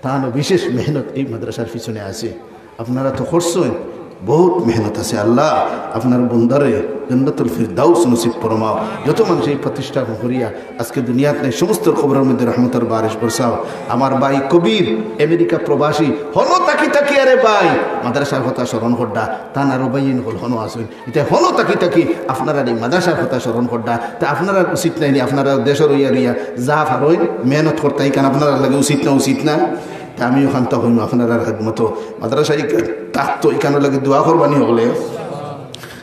তানও বিশেষ মেহনত এই মাদ্রাসার পিছনে আছে। আপনারা তো করছইন, বহুত মেহনত আছে। আল্লাহ আপনার বন্দারে জান্নাতুল ফিরদাউস নসিব ফরমাও। যত মানুষ এই প্রতিষ্ঠান করিয়া আজকে দুনিয়াত নাই, সমস্তর কবরর মধ্যে রহমতর বারিশ বর্ষাও। আমার ভাই কবির আমেরিকা প্রবাসী, হনো থাকি থাকি আরে ভাই মাদ্রাসার কথা স্মরণ করডা, তান আরো ভাইয়াইন হকল হনো আছইন, ইতা হনো থাকি থাকি আপনারার এই মাদ্রাসার কথা স্মরণ করডা, তে আপনারার উচিত নায়নি, আপনারা দেশো রইয়া রইয়া যা পারইন মেহনত করতা, ইখান আপনারার লাগি উচিত না, উচিত না? তে আমিও খান্তা কইমু আপনারার খেদমতো, মাদ্রাসা ইখান থাকতো, ইখানর লাগি দোয়া করবানি হকলে,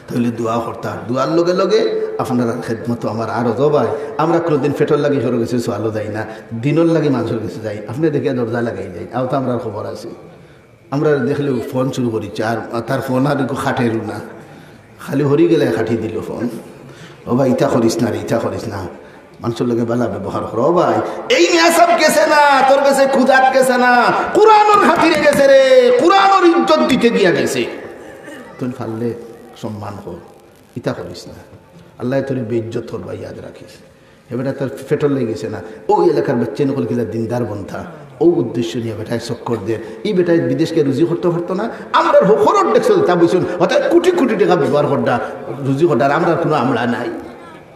তাইলে দোয়া করতা, দোয়ার লগে লগে আপনারার খেদমতো আমার আরজ ভাই, আমরা কুনুদিন পেটর লাগি কারো গেছে সওয়ালো যাই না, দিনর লাগি মানষর গেছে যাই, আপনে দেখিয়া দরজা লাগাই যাই, অউ তো আমরার খবর আছে। আমরা দেখলেউ ফোন শুরু করিছে, আর তার ফোন আর একটু খাটেরও না, খালি হরি গেলে খাটি দিল ফোন। ও ভাই, ইতা করিস না রে, ইতা করিস না, মানষর লগে ভালা ব্যবহার কর। ও ভাই, এই মিয়া সাব গেছে না, তোর গেছে খুদাত গেছে না, কুরআনর খাতিরে গেছে রে, কুরআনর ইজ্জত দিতে গিয়া গেছে। তুই পারলে সম্মান কর, ইতা করিস না, আল্লায় তোরে বেইজ্জত করবা, ইয়াদ রাখিস। হে বেটা, তার পেটর লাগি গেছে না। অউ এলাকার বাচ্চাইন হকল কিলা দিনদার বনতা, অউ উদ্দেশ্য নিয়া বেটায় চক্কর দের। ই বেটায় বিদেশ গিয়া রুজি করতো পারতো না, আমরার হকলর ডেস্কো তা বইছইন, অর্থাৎ কোটি কোটি টেকা ব্যবহার করডা, রুজি করডা, আর আমরার কুনু আমলা নাই,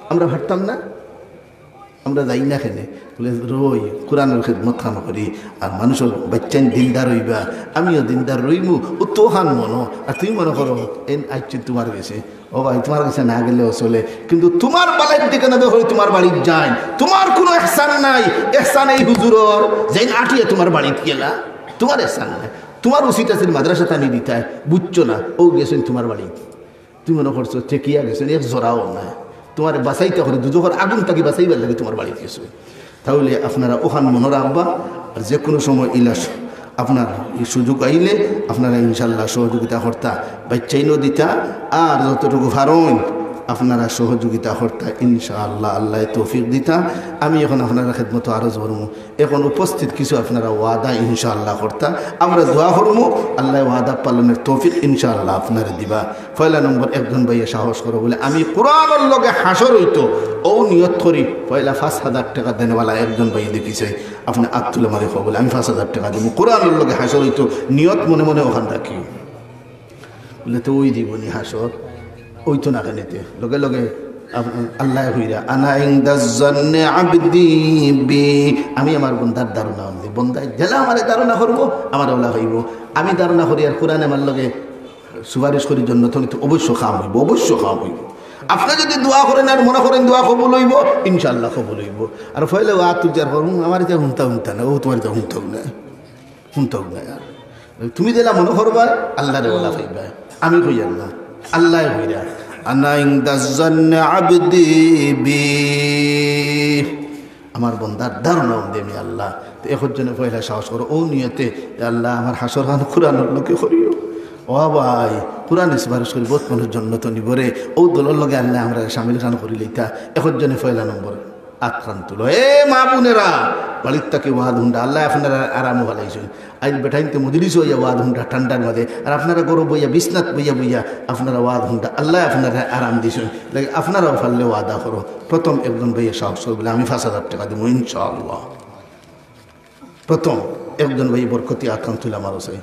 আমরা পারতাম না, আমরা যাই না কেনে? বলে, রই, কুরআনর খেদমত খান করি, আর মানষর বাচ্চাইন দিনদার অইবা, আমিও দিনদার রইমু, অউ তো খান মনো, আর তুমি মনো করো, এন আইছি তুমার গেছে, ও ভাই, তুমার গেছে না গেলেও চলে, কিন্তু তুমার বালাইর দিকে নজর করি তুমার বাড়িত যাইন। তুমার কুনু এহসান নাই, এহসান এই হুজুরর, যেইন আটিয়া তুমার বাড়িত গেলা, তুমার এহসান নাই। তুমার উচিত আছিল মাদ্রাসাত আনি দিতায়, বুঝছো না, অউ গেছইন তুমার বাড়িত। তুমি মনো করছো ঠেকিয়া গেছইন, এক জোড়াও না। তুমারে বাঁচাইতা করি, দুজখর আগুন থাকি বাঁচাইবার লাগি তুমার বাড়িত গেছইন। তাইলে আপনারা অখান মনো রাখবা, আর যেকুনু সময় ইলা স-, আপনার ই সুযোগ আইলে আপনারা ইনশাআল্লাহ সহযোগিতা করতা, বাচ্চাইনও দিতা, আর যতটুকু পারইন আপনারা সহযোগিতা করতা ইনশাআল্লাহ। আল্লায় তৌফিক দিতা। আমি এখন আপনারার খেদমতো আরজ করমু, এখন উপস্থিত কিছু আপনারা ওয়াদা ইনশাআল্লাহ করতা, আমরা দোয়া করমু, আল্লায় ওয়াদা পালনর তৌফিক ইনশাআল্লাহ আপনারে দিবা। পয়লা নম্বর একজন ভাইয়ে সাহস করো বলে, আমি কুরআনর লগে হাশর অইতো, অউ নিয়ত করি, পয়লা পাঁচ হাজার টেকা দেনওয়ালা একজন ভাইয়ে দেখি চাই, আপনে আত তুলে মারি কও বলে, আমি পাঁচ হাজার টেকা দিমু, কুরআনর লগে হাশর অইতো, নিয়ত মনে মনে অখান রাখি। বলে, তো অউ দিবনি হাশর, অইতো না কেনে তে? লগে লগে আপ-, আল্লায় কইরা, "আনা ইনদা জন্নে আবদি বি।" আমি আমার বন্দার ধারণা অন্দি। বন্দায় যেলা আমারে ধারণা করবো, আমারে অলা পাইবো। আমি ধারণা করি আর কুরআনে আমার লগে সুপারিশ করি জন্নতো নিতো, অবশ্য কাম অইবো, অবশ্য কাম অইবো। আপনে যদি দোয়া করইন আর মনো করইন দোয়া কবুল অইবো, ইনশাআল্লাহ কবুল অইবো। আর পয়লা ওয়াজ তুলছি আর কইন, "হুম, আমার ইতা হুনতা হুনতা না, অউ তুমার ইতা হুনতা হুনতা না।" হুনতা হুনতা না। তুমি যেলা মনো করবায়, আল্লারে অলা পাইবায়। আমি কইয়ার না, আল্লায় কইরা। "আনা ইনদা জন্নে আবদি বি।" আমার বন্দার ধারণা অন্দি আমি আল্লাহ। তে একজনে পয়লা সাহস করো, অউ নিয়তে, "এ আল্লাহ, আমার হাশর খান কুরআনর লগে করিও।" ও ভাই, কুরআনে সুপারিশ করি বউত মানুষ জন্নতো নিবো রে। অউ দলর লগে আল্লায় আমরারে শামিল খান করি লইতা। একজনে পয়লা নম্বর আত খান তুলো। এ মা বোনেরা, বাড়ির থাকি ওয়াজ হুনরা, আল্লায় আপনারারে আরামো ফালাইছইন। আইজ বেটাইন্তে মজলিসো আইয়া ওয়াজ হুনরা ঠান্ডার মাঝে, আর আপনারা ঘরো বইয়া, বিছনাত বইয়া বইয়া আপনারা ওয়াজ হুনরা, আল্লায় আপনারারে আরাম দিছইন। লাগি আপনারাও পারলে ওয়াদা করো, প্রথম একজন ভাইয়ে সাহস করো বুলে, "আমি পাঁচ হাজার টেকা দিমু ইনশাআল্লাহ।" প্রথম একজন ভাইয়ে বরকতি আতখান তুলা মারো চাই,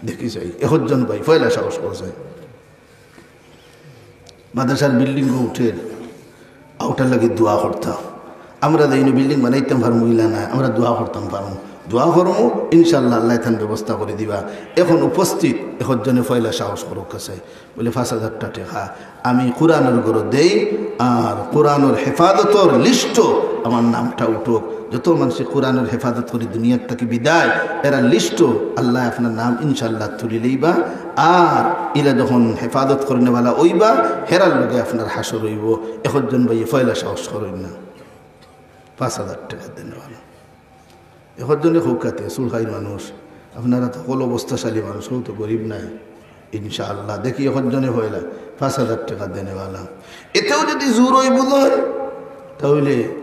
দেখি চাই, একজন ভাই পয়লা সাহস করো চাই। মাদ্রাসার বিল্ডিংও উঠের, অউটার লাগি দোয়া করতাম। আমরা যাইনু বিল্ডিং বানাইতাম পারমু ইলা নায়, আমরা দোয়া করতাম পারমু, দোয়া করমু, ইনশাআল্লাহ আল্লায় তান ব্যবস্থা করি দিবা। এখন উপস্থিত একজনে পয়লা সাহস করউক্কা চাই, বুলে, "পাঁচ হাজার টেকা আমি কোরআনর ঘরো দেই, আর কোরআনর হেফাজতর লিস্টো আমার নামটা উঠউক।" যত মানষে কোরআনর হেফাজত করি দুনিয়ার থাকি বিদায়, এরার লিস্টো আল্লায় আপনার নাম ইনশাআল্লাহ তুলি লইবা। আর ইলা যখন হেফাজত করনেওয়ালা অইবা, হেরার লগে আপনার হাশর অইবো। একজন ভাইয়ে পয়লা সাহস করইন না, পাঁচ হাজার টেকা দেনেওয়ালা। একজনে কউক্কা তে, চুরখাইর মানুষ, আপনারা তো হকল অবস্থাশালী মানুষ, কেউ তো গরিব নায়। ইনশাআল্লাহ, দেখি একজনে পয়লা পাঁচ হাজার টেকা দেনেওয়ালা। এতেও যদি জোর অইবো যায়, তাইলে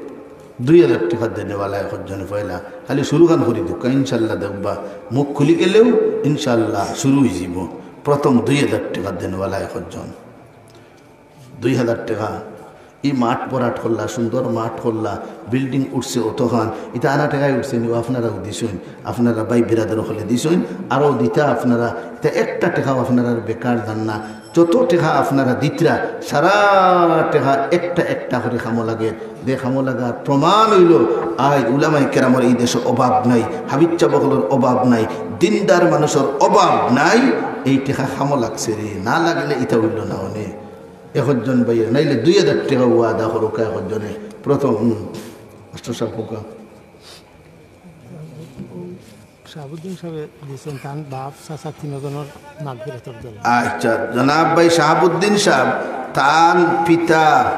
দুই হাজার টেকা দেনেওয়ালা একজনে পয়লা। খালি শুরুখান করি দেউক্কা, ইনশাআল্লাহ দেখবা, মুখ খুলি গেলেও ইনশাআল্লাহ শুরু অইযিবো। প্রথম দুই হাজার টেকা দেনেওয়ালা একজন। দুই হাজার টেকা, ই মাঠ ভরাট করলা, সুন্দর মাঠ করলা, বিল্ডিং উঠছে অতখান, ইতা আনা টেকায় উঠছে নি? আপনারাও দিছইন, আপনারা ভাই বিরাদর অকলে দিছইন, আরও দিতা আপনারা। ইতা একটা টেকাও আপনারার বেকার যার না। যত টেকা আপনারা দিতরা, সারা টেকা একটা একটা করি কামো লাগের। যে কামো লাগার প্রমাণ অইলো, আইজ উলামায়ে কেরামর ই দেশো অভাব নাই, হাফিজ সাব অকলর অভাব নাই, দিনদার মানুষর অভাব নাই। এই টেকা কামো লাগছে রে, না লাগলে ইতা অইলো না অনে। একজন ভাইয়ে নাইলে দুই হাজার টেকা ওয়াদা করউক্কা একজনে। প্রথম, হুম, মাস্টার সাব কউক্কা। শাহাবুদ্দিন সাবে দিছইন তান বাপ চাচা তিনজনর মাগফিরাতর জন্য। আচ্ছা, জনাব ভাই শাহাবুদ্দিন সাব, তান পিতা,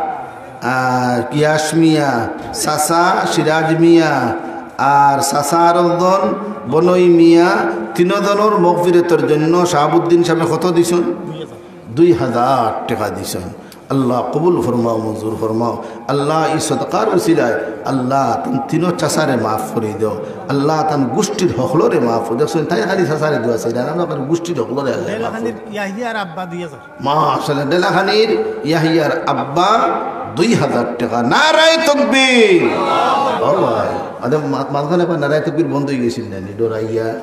আহ, ইয়াস মিয়া, চাচা সিরাজ মিয়া, আর চাচা আরকজন বনই মিয়া, তিনজনর মাগফিরাতর জন্য শাহাবুদ্দিন সাবে কত দিছইন? দুই হাজার টেকা দিছইন। আল্লাহ কবুল ফরমাও, মঞ্জুর ফরমাও। আল্লাহ ই সদকার উসিলায় আল্লাহ তান তিনো চাচারে মাফ করি দেও। আল্লাহ তান গুষ্টির হকলরে মাফ করি দেও। দেখছইন, তাইন খালি চাচারে দোয়া চাইরা, আমরা কই গুষ্টির হকলরে আল্লাহ মাফ করি দেও। ইয়াহিয়ার আব্বা দুই হাজার। মাশাআল্লাহ, ডেলাখানির ইয়াহিয়ার আব্বা দুই হাজার টেকা। নারায়ে তাকবীর। ও ভাই, আদে মা-, মাঝখানে আবার নারায়ে তাকবীর বন্ধ অইগেছিল না নি, ডরাইয়া?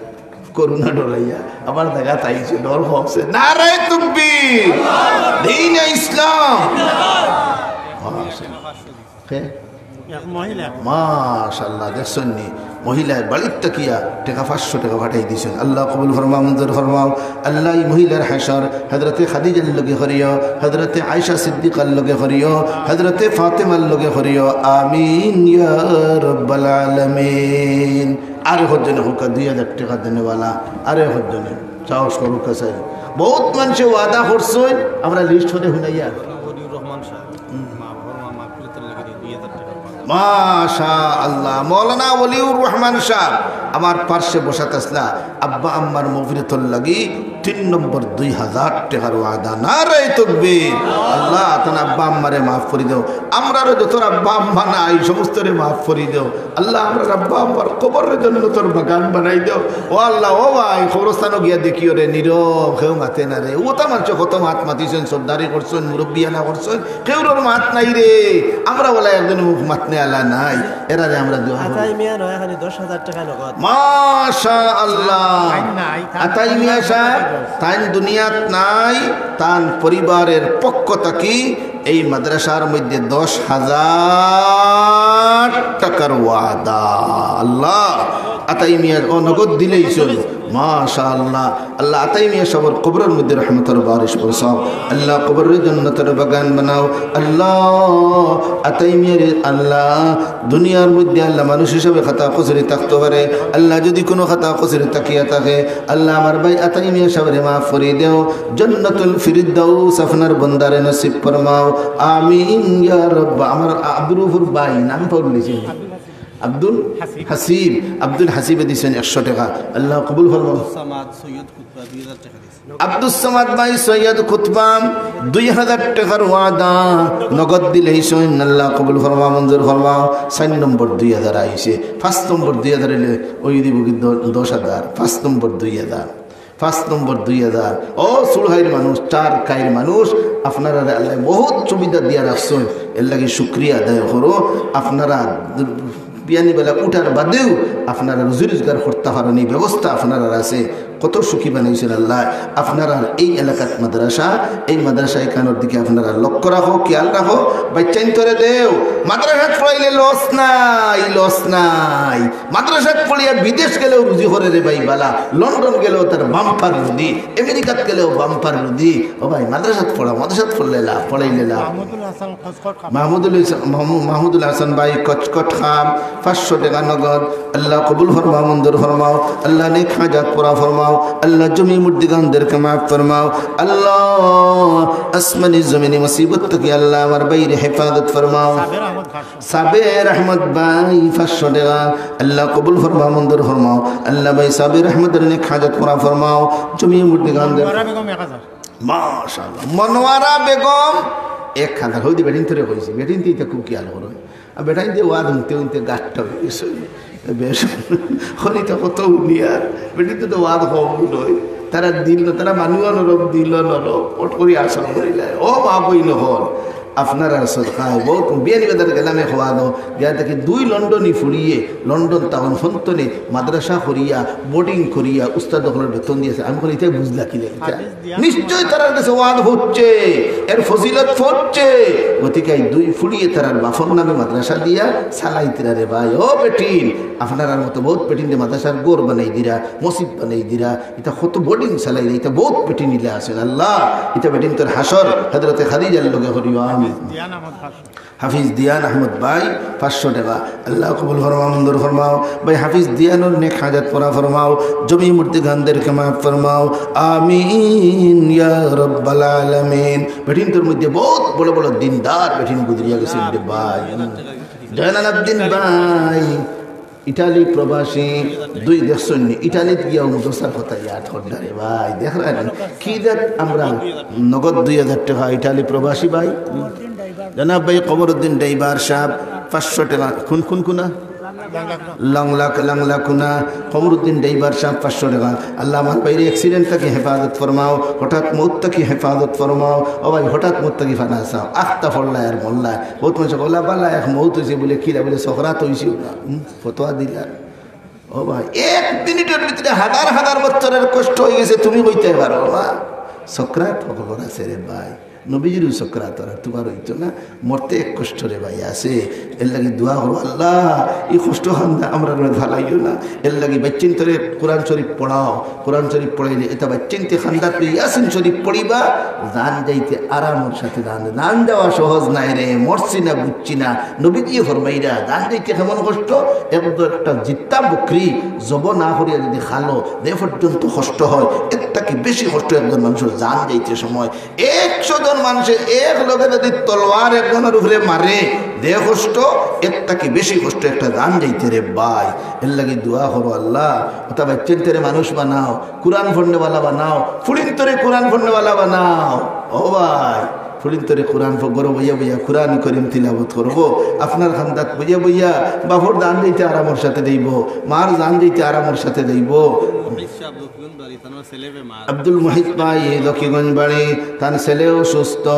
করোনা ডরাইয়া আমার জাগাত আইছে, ডর কমছে। নারায়ে তাকবীর, দ্বীনে ইসলাম। মাশাআল্লাহ। কে? এক মহিলা। মাশাআল্লাহ, দেখছইন নি? মহিলায় বাড়িত থাকিয়া টেকা পাঁচশো টেকা পাঠাই দিছইন। আল্লাহ কবুল ফরমাও, মঞ্জুর ফরমাও। আল্লাহ ই মহিলার হাশর হযরতে খাদিজার লগে করিও, হযরতে আয়েশা সিদ্দিকার লগে করিও, হযরতে ফাতেমার লগে করিও। আমিন ইয়া রাব্বাল আলামিন। আরো একজনে কউক্কা দুই হাজার টেকা দেনেওয়ালা, আরো একজনে সাহস করউক্কা চাই। বউত মানষে ওয়াদা করছইন, আমরা লিস্ট করে হুনাইয়ার। ওলিউর রহমান সাব, মা বাবার মা মাগফিরাতর লাগি দুই হাজার টেকা পান। মাশাআল্লাহ, মৌলানা ওলিউর রহমান সাব আমার পার্শ্বে বসাত আছলা, আব্বা আম্মার মাগফিরাতর লাগি তিন নম্বর দুই হাজার টেকার ওয়াদা। নারায়ে তাকবীর। আল্লাহ তান আব্বা আম্মারে মাফ করি দেও, আমরারও যতর আব্বা আম্মা নাই সমস্তরে মাফ করি দেও। আল্লাহ, আমরার আব্বা আম্মার কবররে জন্নতর বাগান বানাই দেও। ও আল্লাহ, ও ভাই, কবরস্থানো গিয়া দেখিও রে, নীরব, কেউ মাতে না রে। অতা মানষে কত মাত মাতিছইন, সর্দারি করছইন, মুরব্বিয়ানা করছইন, কেউরর মাত নাই রে। আমরা ওলা একজন মুখ মাতনেআলা নাই, এরারে আমরা দোয়া করি। আতাই মিয়া নয় খালি দশ হাজার টেকা নগদ। মাশাআল্লাহ। তাইন নাই, তান আতাই মিয়া সাব, তাইন দুনিয়াত নাই, তান পরিবারের পক্ষ থাকি এই মাদ্রাসার মধ্যে দশ হাজার টেকার ওয়াদা। আল্লাহ, আতাই মিয়া, ও নগদ দিলাইছইন। মাশাআল্লাহ। আল্লাহ, আতাই মিয়া সাবর কবরর মধ্যে রহমতর বারিশ বরসাও। আল্লাহ, কবররে জন্নতর বাগান বানাও। আল্লাহ, আতাই মিয়ারে আল্লাহ, দুনিয়ার মধ্যে আল্লাহ মানুষ হিসাবে খাতা কসুরি থাকতো পারে। আল্লাহ, যদি কোনো খাতা কসুরি থাকিয়া থাকে, আল্লাহ, আমার ভাই আতাই মিয়া সাবরে মাফ করি দেও। জান্নাতুল ফিরদাউস আপনার বন্দারে নসিব ফরমাও। আমিন ইয়া রব্বা। আমার আব্দুর গফুর ভাই, নাম পাউলিছি। আব্দুল হাসিব। হাসিব, আব্দুল হাসিবে দিছইন একশো টেকা। আল্লাহ কবুল ফরমাও। সামাদ সৈয়দ কুতবা দুই হাজার টেকা দিছে। আব্দুস সামাদ ভাই সৈয়দ কুতবা দুই হাজার টেকার ওয়াদা নগদ দিলাইছইন। আল্লাহ কবুল ফরমাও, মঞ্জুর ফরমাও। চাইর নম্বর দুই হাজার আইছে, পাঁচ নম্বর দুই হাজার অইলে অউ দিবো কি দ-, দশ হাজার, পাঁচ নম্বর দুই হাজার। পাঁচ নম্বর দুই হাজার। ও সুরহাইর মানুষ, চার কাইর মানুষ, আপনারারে আল্লায় বহুত সুবিধা দিয়া রাখছইন, এরলাগি শুকরিয়া আদায় করো। আপনারা বিয়ানি বেলা উঠার বাদেউ আপনারা রুজি রোজগার করতা পারইন, ই ব্যবস্থা আপনারার আছে। কত সুখী বানাইছইন আল্লায়। আপনারার এই এলাকাত মাদ্রাসা, এই মাদ্রাসা ইখানর দিকে আপনারা লক্ষ্য রাখো, খেয়াল রাখো। বাইচ্চাইন্তরে দেও, মাদ্রাসাত পড়াইলে লস নাই, লস নাই। মাদ্রাসাত পড়িয়া বিদেশ গেলেও রুজি করে রে ভাই বালা, লন্ডন গেলেও তার বাম্পার রুজি, আমেরিকাত গেলেও বাম্পার রুজি। ও ভাই, মাদ্রাসাত পড়া, মাদ্রাসাত পড়লে লাভ, পড়াইলে লাভ। মাহমুদুল হাসান কচকট খাম। মাহমুদুল হাসান, মাহমু-, মাহমুদুল হাসান ভাই কচকট খাম, পাঁচশো টেকা নগদ। আল্লাহ কবুল ফরমাও, মঞ্জুর ফরমাও। আল্লাহ নেক হাজাত পুরা ফরমাও। আল্লাহ জমি মুর্দিগানদেরকে মাফ ফরমাও। আল্লাহ আসমানি জমিনি মুসিবত থাকি আল্লাহ আমার ভাইরে হেফাজত ফরমাও। সাবের আহমদ খান। সাবের আহমদ ভাই পাঁচশো টেকা। আল্লাহ কবুল ফরমাও, মঞ্জুর ফরমাও। আল্লাহ ভাই সাবের আহমদর নেক হাজাত পুরা ফরমাও। জমি মুর্দিগানদের মনোয়ারা বেগম এক হাজার। মাশাআল্লাহ। মনোয়ারা বেগম এক হাজার। হউ দি বেটিন্তরে কইছি, বেটিন্তে ইতা খুব খেয়াল করো। আর বেটাইন্তে ওয়াজ হুনতে হুনতে গাট্টা অই গেছে। বেশ, হরিতা কত হুনিয়ার। বেটিন্তে তো ওয়াজ কম নয়। তারা দিল, তারা মানুও নরম, দিল নরম। পট করি আশা করিলায়। ও মা বইন অকল, আপনারার সদকায় বহুত বিয়ানীবাজার গেলাম এক ওয়াজো, গিয়া দেখি দুই লন্ডনি ফুড়িয়ে, লন্ডন টাউন ফন্তনে মাদ্রাসা করিয়া, বোর্ডিং করিয়া, উস্তাদ অকলর বেতন দিয়াছে। আমি কইলাম, ইতায় বুঝলা কিলা? নিশ্চয় তারার গেছে ওয়াজ অইছে, এর ফজিলত অইছে। গতিকে এই দুই ফুড়িয়ে তারার বাফর নামে মাদ্রাসা দিয়া চালাইতরা রে ভাই। ও বেটিন, আপনারার মতো বহুত বেটিনরে মাদ্রাসার ঘর বানাই দিরা, মসজিদ বানাই দিরা, ইতা কত বোর্ডিং চালাইরা, ইতা বহুত বেটিন ইলা আছইন। আল্লাহ, ইতা বেটিন্তর হাশর হযরতে খাদিজার লগে করিও। আমিন। দিয়ান আহমদ পাঁচশো। হাফিজ দিয়ান আহমদ ভাই পাঁচশো টেকা। আল্লাহ কবুল ফরমাও, মঞ্জুর ফরমাও। ভাই হাফিজ দিয়ানর নেক হাজাত পুরা ফরমাও। জমি মুর্দিগানদেরকে মাফ ফরমাও। আমিন ইয়া রাব্বাল আলামিন। বেটিন্তর মধ্যে বহুত বড় বড় দিনদার বেটিন গুজরিয়া গেছইন রে ভাই। জয়নাল আবদিন ভাই, ইটালি প্রবাসী, দুই দেখছইন নি? ইটালিত গিয়াও মাদ্রাসার কথা ইয়াদ কররা রে ভাই। দেখরা নি? কি জাত আমরা নগদ দুই হাজার টেকা ইটালি প্রবাসী ভাই। জনাব ভাই কমরুদ্দিন ড্রাইভার সাহেব পাঁচশো টেকা। কোন, কোন কুনা? লাংলাক, লাংলাকুনা। কমরুদ্দিন ড্রাইভার সাহেব পাঁচশো টেকা। আল্লাহ আমার ভাইরে accident থাকি হেফাজত ফরমাও, হঠাৎ মউত থাকি হেফাজত ফরমাও। ও ভাই, হঠাৎ মউত থাকি ফানা চাও, আখতা ফড়লায় আর মরলায়। বহুত মানুষে কইলা, বালা এক মউত অইছে বুলে, কিলা বুলে, সকরাত অইছে না। হুম, ফতোয়া দিলা। ও ভাই, এক মিনিটর ভিতরে হাজার হাজার বছরের কষ্ট অই গেছে, তুমি কইতায় পারো না? সকরাত হকলর আছে রে ভাই, নবীজিরও সকরাত, আর তুমার অইতো না। মরতে এক কষ্ট রে ভাই আছে। এরলাগি দোয়া করো, আল্লাহ, ই কষ্ট খান্দা আমরার মাঝে ফালাইও না। এরলাগি বাইচ্চাইন্তরে কোরআন শরীফ পড়াও, কোরআন শরীফ পড়াইলে ইতা বাইচ্চাইন্তে খান্দাত লইয়া ইয়াসিন শরীফ পড়িবা, জান যাইতে আরামর সাথে জান, জান যাওয়া সহজ নায় রে, মরছি না বুঝছি না। নবীজিয়ে ফরমাইরা, জান যাইতে কেমন কষ্ট, একদম একটা জিত্তা বকরি জব না করিয়া যদি খালো, যে পর্যন্ত কষ্ট হয়, এর থাকি বেশি কষ্ট একজন মানুষর জান যাইতে সময়। একশো জন মানুষে এক লগে যদি তলোয়ার একজনর উপরে মারে, যে কষ্ট, এর থাকি বেশি কষ্ট একটা জান যাইতে রে ভাই। এরলাগি দোয়া করো, আল্লাহ, অতা বাইচ্চাইন্তরে মানুষ বানাও, কোরআন পড়নেওয়ালা বানাও, ফুড়িন্তরে কোরআন পড়নেওয়ালা বানাও। ও ভাই, ফুড়িন্তরে কোরআন প-, ঘরো বইয়া বইয়া কোরআন করিম তিলাওয়াত করবো। আপনার খান্দাত বইয়া বইয়া বাফর জান যাইতে আরামর সাথে দেইবো, মার জান যাইতে আরামর সাথে দেইবো। আব্দুল মুহিত ভাই, লক্ষ্মীগঞ্জ বাড়ি, তান ছেলে অসুস্থ,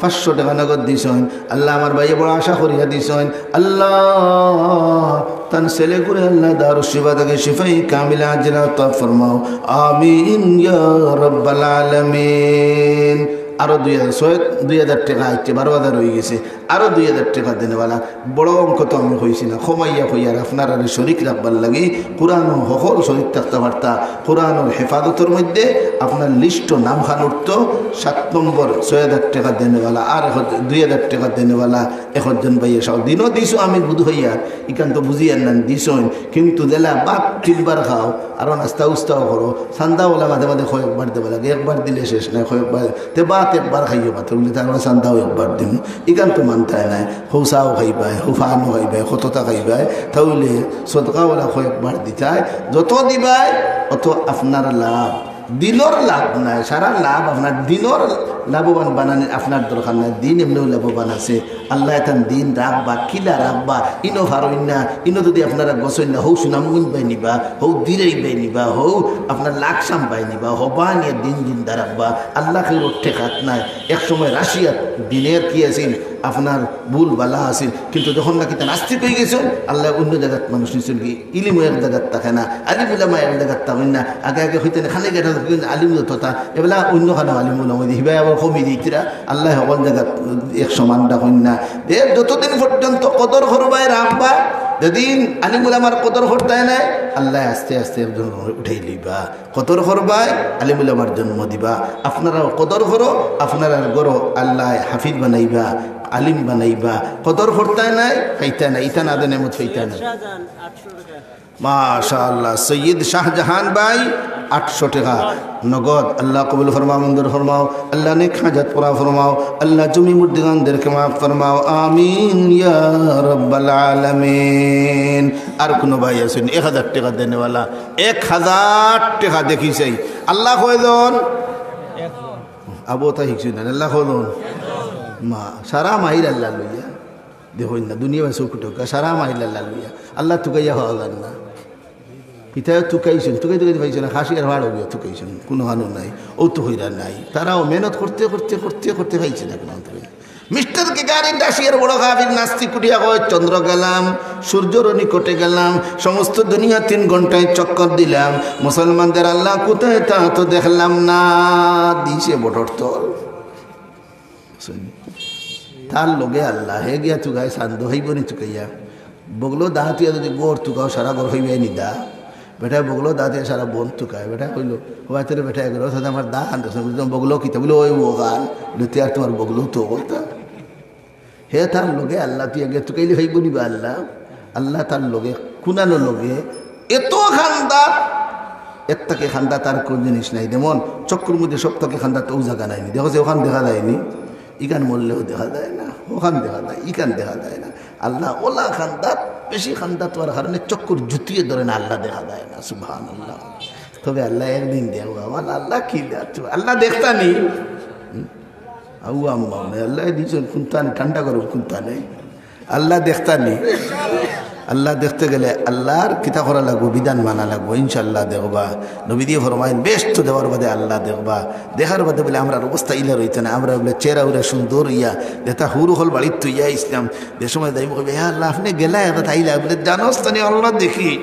পাঁচশো টেকা নগদ দিছইন। আল্লাহ, আমার ভাইয়ে বড় আশা করিয়া দিছইন। আল্লাহ, তান ছেলেগুরে আল্লাহ দারুশ শিফা থাকি শিফায়ে কামিলা আজিলা আতা ফরমাও। আমিন ইয়া রাব্বাল আলামিন। আরো দুই হাজার, ছয়, দুই হাজার টেকা আইছে, বারো হাজার অই গেছে। আরো দুই হাজার টেকা দেনেওয়ালা, বড় অঙ্ক তো আমি কইছি না, কমাইয়া কইয়ার আপনারারে শরিক রাখবার লাগি, কোরআনও হকল শরিক থাকতা পারতা, কোরআনর হেফাজতর মধ্যে আপনার লিস্টো নামখান উঠতো, সাত নম্বর ছয় হাজার টেকা দেনেওয়ালা, আর এক হাজার, দুই হাজার টেকা দেনেওয়ালা, একজন ভাইয়ে সব দিনও দিছো আমি বুধ হইয়া, ইখান তো বুঝিয়ার না দিছইন, কিন্তু যেলা ভাত তিনবার খাও, আরো নাস্তা উস্তাও করো, চান্দাওয়ালা মাঝে মাঝে কয়েকবার দেওয়া লাগে, একবার দিলে শেষ নায়, কয়েকবার, তে ভাত একবার খাইও মাত্র, বুলে তার মানে চান্দাও একবার দিমু, ইখান তো তাই নাই, হৌসাও খাইবায়, হৌফানো খাইবায়, কততা খাইবায়, তাহলে সদকাওয়ালা কয়েকবার দিতায়, যত দিবায়, অত আপনার লাভ। দিনর লাভ নাই, সারা লাভ আপনার দিনর লাভবান বানানি আপনার দরকার নাই। দিন এমনিও লাভবান আছে। আল্লাহ এখান দিন রাখবা, কিলা রাখবা, ইনো ফারইন না, ইনো যদি আপনারা গছইন না, হৌ সুনামগঞ্জ বাই নিবা, হৌ দিরাই বাই নিবা, হৌ আপনার লাকসাম বাই নিবা, হবা নিয়ে দিন জিন্দা রাখবা। আল্লাহ কেউ ঠেকাত নাই। এক সময় রাশিয়াত দিনের কি আছিল, আপনার ভুল বালা আছিল, কিন্তু যখন নাকি তা নাস্তিক হয়ে গেছেন, আল্লাহ অন্য জায়গাত মানুষ নিছেন কি, ইলিমও এক জায়গাত থাকে না, আলিম উলামা এক জায়গাত থাকেন না। আগে আগে হইতে না, খানে গেটা হইতেন আলিম যত তা, এবেলা অন্য খানে আলিম উলামা হইতে, হিবাই আবার কমি দিতরা, আল্লাহ হকল জায়গাত এক সমান রাখেন না। এর যতদিন পর্যন্ত কদর করবায় রাখবা, যেদিন আলিম উলামার কদর করতায় নাই, আল্লাহ আস্তে আস্তে একজন উঠাই লইবা। কদর করবায়, আলিম উলামার জন্ম দিবা। আপনারাও কদর করো, আপনারার ঘরো আল্লাহ হাফিজ বানাইবা, আলিম বানাইবা। কদর করতায় নাই, খাইতায় নাই, ইতা না দেনে মত খাইতায় নাই। মাশাআল্লাহ, সৈয়দ শাহজাহান ভাই, আটশো টাকা নগদ। আল্লাহ কবুল ফরমাও, মঞ্জুর ফরমাও, আল্লাহ নেক হাজত পুরা ফরমাও, আল্লাহ জমি মুর্দিগানদেরকে মাফ ফরমাও, আমিন ইয়া রাব্বাল আলামিন। আর কোনো ভাই আছেন এক হাজার টাকা দেনেওয়ালা? এক হাজার টাকা দেখি চাই। আল্লাহ কয়জন? আবু তা হিকছু না, আল্লাহ কয়জন? মা, সারা মাইল আল্লাহ লইয়া। দেখইন না, দুনিয়া ভাই চকুটকা, সারা মাইল আল্লাহ লইয়া। আল্লাহ তুকাইয়া হওয়া যান না। পিতায় তুকাইছেন, তুকাই তুকাই পাইছেন না, খাসি আর ভাড় হইয়া তুকাইছেন, কোনো কানুন নাই। ও তো হইরা নাই, তারাও মেহনত করতে করতে করতে করতে পাইছে না কোনো কানুন। মিস্টার গেগারিন রাশিয়ার বড় কাফির নাস্তিক উঠিয়া কয়, "চন্দ্র গেলাম, সূর্যর নিকটে গেলাম, সমস্ত দুনিয়া তিন ঘন্টায় চক্কর দিলাম, মুসলমানদের আল্লাহ কোথায় তা তো দেখলাম না।" দিছে বটর তল। তার লগে আল্লাহ, হে গিয়া তুকায় চান্দ হইব নি তুকাইয়া? বগলো দাঁতিয়া যদি গড় তুকাও, সারা গড় হইবে নি দা? বেটা বগলো দাঁতিয়া সারা বন তুকায়। বেটা কইল, "ও ভাই, তোর বেটা এগুলো সাথে আমার দা আনতে বগলো কিতা?" বলে, "ওই ও গান।" বলে, "তুই আর তোমার বগলো তো বলতা।" হে তার লগে আল্লাহ, তুই আগে তুকাইলে হইব নি বা আল্লাহ? আল্লাহ তার লগে, কুনানো লগে, এত খান্দাত, এর থেকে খান্দাত আর কোন জিনিস নাই। যেমন চক্কর মধ্যে সব থেকে খান্দাত ও জায়গা নাইনি, দেখো যে ওখান দেখা যায়নি, ইখান মরলেও দেখা যায় না, ওখান দেখা যায়, ইখান দেখা যায় না। আল্লাহ ওলা খান্দাত, বেশি খান্দাত হওয়ার কারণে চক্কর জুতিয়ে ধরে না, আল্লাহ দেখা যায় না। সুবহানাল্লাহ। তবে আল্লাহ একদিন দেখবো, আমার আল্লাহ কি দেখতো? আল্লাহ দেখতা নি? হুম? আউ আম্মা, মানে আল্লাহ দিয়েছেন কোনটা নেই, ঠান্ডা গরম কোনটা নেই, আল্লাহ দেখতা নি? আল্লাহ দেখতে গেলে আল্লাহর কিতা করা লাগবো, বিধান মানা লাগবো, ইনশাআল্লাহ দেখবা। নবী দিয়ে ফরমাইন, বেহেস্ত দেওয়ার বাদে আল্লাহ দেখবা। দেখার বাদে বলে আমরার অবস্থা ইলা রইতো না, আমরা বলে চেহারা উরা সুন্দর ইয়া, যেটা হুরু হল বাড়ির তো ইয়া ইসলাম, যে সময় যাইব কইবে, "হে আল্লাহ, আপনি গেলা এবার তাইলা?" বলে, "জানোস তো নি, আল্লাহ দেখি।"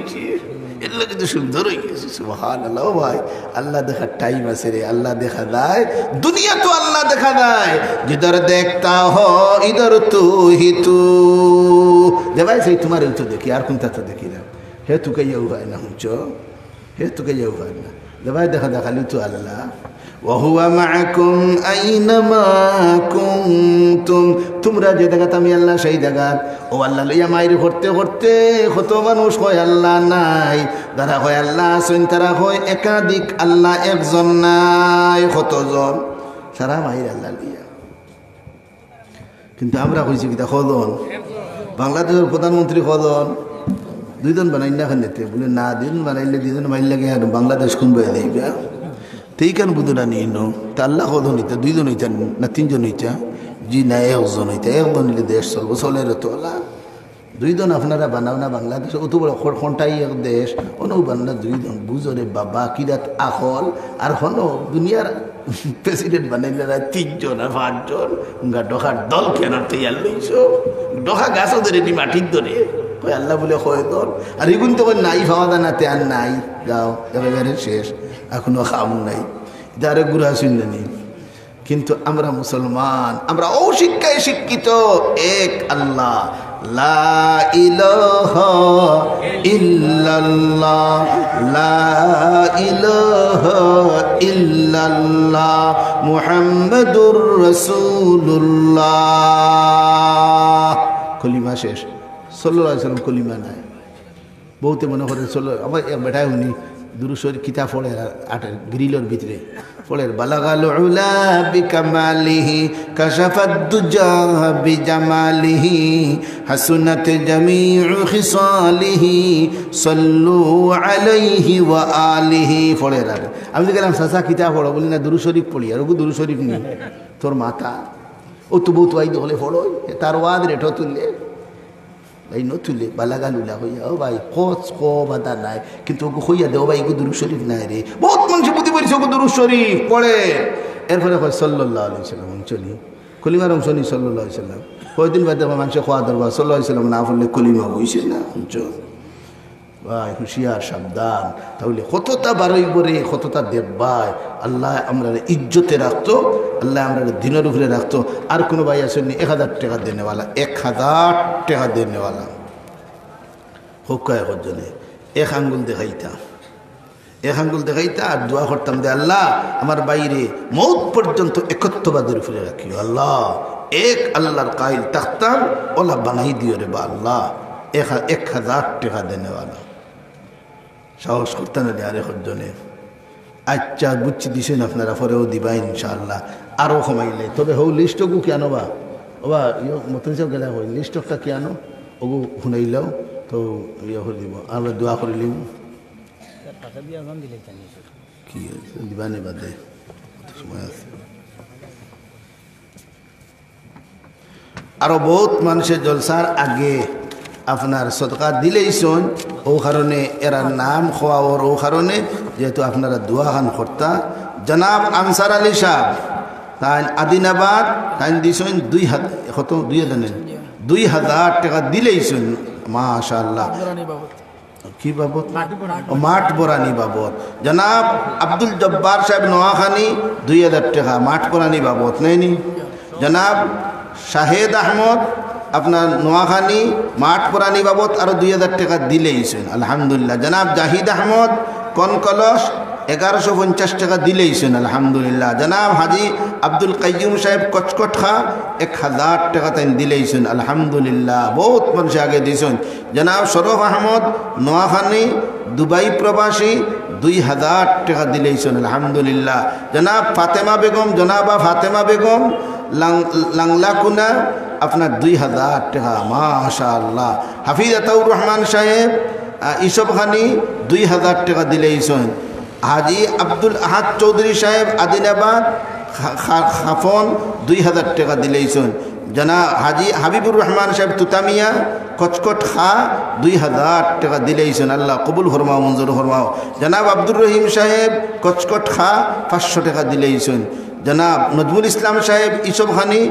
এর লাগি তো সুন্দর হয়ে গেছে, সুবহানাল্লাহ। ও ভাই, আল্লাহ দেখার টাইম আছে রে, আল্লাহ দেখা যায়, দুনিয়া তো আল্লাহ দেখা যায়। "জিধর দেখতা হো, ইধর তু হি তু।" যে ভাই, সেই তোমার তো দেখি, আর কোনটা তো দেখি না। হে তুকাইয়াও হয় না, হুনছো? হে তুকাইয়াও হয় না। যে ভাই, দেখা দেখা খালি তো আল্লাহ। "ওয়া হুয়া মাআকুম আইনামা কুনতুম।" তোমরা যে জায়গাত আমি আল্লাহ, সেই জায়গাত। ও আল্লাহ লইয়া মাইর করতে করতে কত মানুষ কয় আল্লাহ নাই, যারা কয় আল্লাহ আছেন, তারা কয় একাধিক আল্লাহ, একজন নাই, কতজন? সারা মাইর আল্লাহ লইয়া। কিন্তু আমরা কইছি কিতা, কজন? বাংলাদেশের প্রধানমন্ত্রী কজন? দুইজন বানাইন না কেনে তে? বলে, "না, দুইজন বানাইলে দুইজন মাইর লাগে আর বাংলাদেশ কোন বয়ে দিবা?" তে ইখান বুঝো না নি ইনো? তা আল্লাহ কজন হইতা? দুইজন হইতা না তিনজন হইতা? জি না, একজন হইতা। একজন হইলে দেশ চলবো, চলে রে তো আল্লাহ। দুইজন আপনারা বানাও না বাংলাদেশ, অত বড় খ-, খন্টাই এক দেশ, অনও বানাও না দুইজন। বুঝো রে বাবা, কিরাত আকল, আর হনো দুনিয়ার প্রেসিডেন্ট বানাইলে না তিনজন আর পাঁচজন, উঙ্গা ডোকার দল কেন তৈয়ার লইছো? ডোকা গাছও ধরে নি, মাটির ধরে, কয় আল্লাহ বলে কয় দল, আর ইগুন তো কয় নাই, পাওয়া যায় না, তে আর নাই, যাও, একেবারে শেষ, এখনো খাম নাই। যারে গুড়া শুনলেনি। কিন্তু আমরা মুসলমান, আমরা অশিক্ষায় শিক্ষিত। এক আল্লাহ, লা ইলাহা ইল্লাল্লাহ, লা ইলাহা ইল্লাল্লাহ, মুহাম্মাদুর রাসূলুল্লাহ। কলিমা শেষ। সাল্লাল্লাহু আলাইহি ওয়াসাল্লাম কলিমা নাই। বহুতে মনে করে, চলো, আমার এক বেটায় হুনি, দুরুদ শরীফ কিতা পড়ের আর আটের গ্রিলর ভিতরে পড়ের, "বালাগাল উলা বিকামালিহি, কাশাফাদ দুজা বিজামালিহি, হাসুনাত জামিউ খিসালিহি, সাল্লু আলাইহি ওয়া আলিহি।" পড়ের আর আমি তো গেলাম, "চাচা, কিতা পড়ো?" বলি, "না, দুরুদ শরীফ পড়ি।" আর ওগু দুরুদ শরীফ নি, তোর মাথা। ও তো বউত ওয়াইদ হলে পড়ো, তার ওয়াজ রেটো তুললে। ভাই, ন তুলে বালাগাল উলা কইয়া, ও ভাই, কচ ক বাধা নাই, কিন্তু ওগু কইয়া দে, ও ভাই, এগু দুরুদ শরীফ নায় রে। বউত মানষে বুদ্ধি পাইছে, ওগু দুরুদ শরীফ পড়ে। এরপরে কয়, "সাল্লাল্লাহু আলাইহি ওয়াসাল্লাম", হুনছো নি? কলিমার অংশ নি, "সাল্লাল্লাহু আলাইহি ওয়াসাল্লাম।" কয়দিন বাদে মানষে কওয়া দরবার, "সাল্লাল্লাহু আলাইহি ওয়াসাল্লাম না পড়লে কলিমা অইছে না", হুনছো? ভাই, হুঁশিয়ার, সাবধান। তাহলে কততা বারইবো রে, কততা দেখবায়। আল্লায় আমরারে ইজ্জতে রাখতো, আল্লায় আমরারে দিনর উপরে রাখতো। আর কুনু ভাই আছইন নি এক হাজার টেকা দেনেওয়ালা, এক হাজার টেকা দেনেওয়ালা? হক্কায় হজ্জনে এক আঙ্গুল দেখাইতা, এক আঙ্গুল দেখাইতা আর দোয়া করতাম দে, "আল্লাহ, আমার ভাইরে মউত পর্যন্ত একত্ববাদের উপরে রাখিও। আল্লাহ, এক আল্লাহর কাইল থাকতাম, ওলা বানাই দিও রে বা আল্লাহ।" এক হা-, এক হাজার টেকা দেনেওয়ালা। সাহস করতা না দে আরে হজ্জনে। আচ্ছা, বুঝছি, দিছইন আপনারা, পরেও দিবা ইনশাআল্লাহ। আরো কমাইলে। তবে হউ লিস্ট ওগু কিয়ানো বা? ওবা, ইয়ো, মতন সাহেব গেলে হই, লিস্ট একটা কিয়ানো? ওগু হুনাইলাও, তো ইয়ে করে দিব। আমরা দোয়া করিলিমু। কি আছে? দিবা নি বাদে। কত সময় আছে? আরো বউত মানষে জলসার আগে আপনার সদকা দিলাইছইন, অউ কারণে এরার নাম কওয়ার, অউ কারণে যেহেতু আপনারা দোয়া খান করতা। জনাব আনসার আলী সাহেব, তাইন আদিনাবাদ, তাইন দিছইন দুই হাজার, কত? দুই হাজার নায়? দুই হাজার টেকা দিলাইছইন, মাশাআল্লাহ। কি বাবদ? ও, মাঠ বরানি বাবদ। জনাব আব্দুল জব্বার সাহেব নোয়াখানি, দুই হাজার টেকা, মাঠ বরানি বাবদ, নায় নি? জনাব শাহেদ আহমদ, আপনার নোয়াখানি, মাঠ বরানি বাবদ আরো দুই হাজার টেকা দিলাইছইন, আলহামদুলিল্লাহ। জনাব জাহিদ আহমদ, কনকলস, এগারোশো পঞ্চাশ টেকা দিলাইছইন, আলহামদুলিল্লাহ। জনাব হাজি আব্দুল কাইয়ুম সাহেব, কচকট খা, এক হাজার টেকা তাইন দিলাইছইন, আলহামদুলিল্লাহ। বউত মানষে আগে দিছইন। জনাব শরফ আহমদ নোয়াখানি, দুবাই প্রবাসী, দুই হাজার টেকা দিলাইছইন, আলহামদুলিল্লাহ। জনাব ফাতেমা বেগম, জনাবা ফাতেমা বেগম, লাং-, লাংলাকুনা, আপনার দুই হাজার টেকা, মাশাআল্লাহ। হাফিজ আতাউর রহমান সাহেব, আহ, ইসবখানি, দুই হাজার টেকা দিলাইছইন। হাজি আব্দুল আহাদ চৌধুরী সাহেব, আদিনাবাদ, খা-, খা-, খাফন, দুই হাজার টেকা দিলাইছইন। জনাব হাজি হাবিবুর রহমান সাহেব তুতামিয়া, কচকট খা, দুই হাজার টেকা দিলাইছইন। আল্লাহ কবুল ফরমাও, মঞ্জুর ফরমাও। জনাব আব্দুর রহিম সাহেব, কচকট খা, পাঁচশো টেকা দিলাইছইন। জনাব নজমুল ইসলাম সাহেব, ইসবখানি,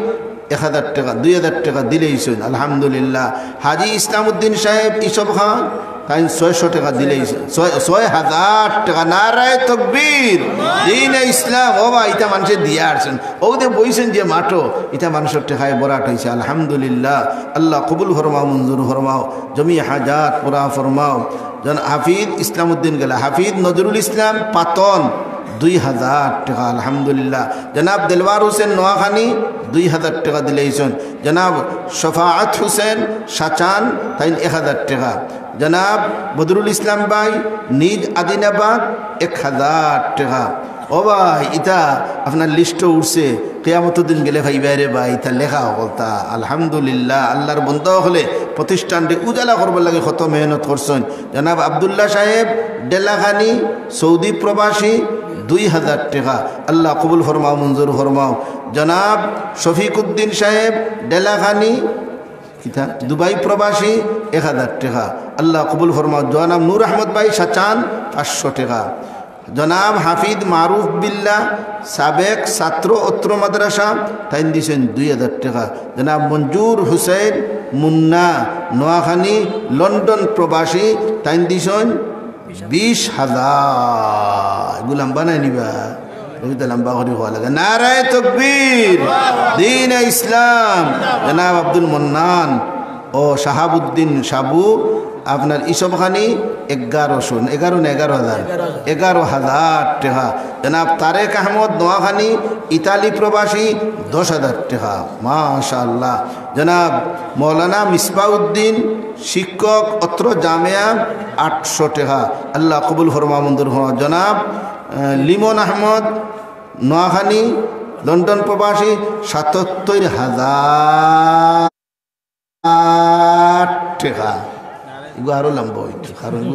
এক হাজার টেকা, দুই হাজার টেকা দিলাইছইন, আলহামদুলিল্লাহ। হাজি ইসলামউদ্দিন সাহেব, ইসবখান, তাইন ছয়শো টেকা দিলাইছইন, ছয়, ছয় হাজার টেকা। নারায়ে তকবীর, দ্বীনে ইসলাম। ও বা, ইতা মানষে দিয়া আরছইন। অউ যে বইছইন যে মাঠো, ইতা মানষর টেকায় ভরাট অইছে, আলহামদুলিল্লাহ। আল্লাহ কবুল ফরমাও, মঞ্জুর ফরমাও, জমি হাজাত পুরা ফরমাও। জন হাফিজ ইসলামউদ্দিন গেলা, হাফিজ নজরুল ইসলাম পাতন, দুই হাজার টেকা, আলহামদুলিল্লাহ। জনাব দেলওয়ার হোসেন নোয়াখানি, দুই হাজার টেকা দিলাইছইন। জনাব শফাআত হোসেন সাচান, তাইন এক হাজার টেকা। জনাব বদরুল ইসলাম ভাই, নিজ আদিনাবাদ, এক হাজার টেকা। ও ভাই, ইতা আপনার লিস্টো উঠছে, কিয়ামতর দিন গেলে পাইবায় রে ভাই, ইতা লেখা অকলতা। আলহামদুলিল্লাহ, আল্লাহর বন্দা অকলে প্রতিষ্ঠানরে উজালা করবার লাগি কত মেহনত করছইন। জনাব আব্দুল্লাহ সাহেব, ডেলাখানি, সৌদি প্রবাসী, দুই হাজার টেকা। আল্লাহ কবুল ফরমাও, মঞ্জুর ফরমাও। জনাব শফিকুদ্দিন সাহেব, ডেলাখানি, কিতা? দুবাই প্রবাসী, এক হাজার টেকা। আল্লাহ কবুল ফরমাও। জনাব নূর আহমদ ভাই সাচান, পাঁচশো টেকা। জনাব হাফিজ মারুফ বিল্লাহ, সাবেক ছাত্র অত্র মাদ্রাসা, তাইন দিছইন দুই হাজার টেকা। জনাব মঞ্জুর হুসেন মুন্না, নোয়াখালী, লন্ডন প্রবাসী, তাইন দিছইন বিশ হাজার। এগু লাম্বা নায় নি বা? এগু তো লাম্বা করি কওয়া লাগে। নারায়ে তকবীর, দ্বীনে ইসলাম, জনাব আব্দুল মান্নান ও শাহাবুদ্দিন শাবু, আপনার ইসব খানি এগারোশো, এগারো না এগারো হাজার? এগারো হাজার টেকা। জনাব তারেক আহমদ নোয়াখালী, ইতালি প্রবাসী, দশ হাজার টেকা। মাশাআল্লাহ। জনাব মৌলানা মিসবাউদ্দিন, শিক্ষক, অত্র জামিয়া, আটশো টেকা। আল্লাহ কবুল ফরমা, মঞ্জুর ফরমা। জনাব, আহ, লিমন আহমদ নোয়াখালী, লন্ডন প্রবাসী, সাতাত্তর হাজার টেকা। এগু আরো লম্বা অইতো, কারণ এগু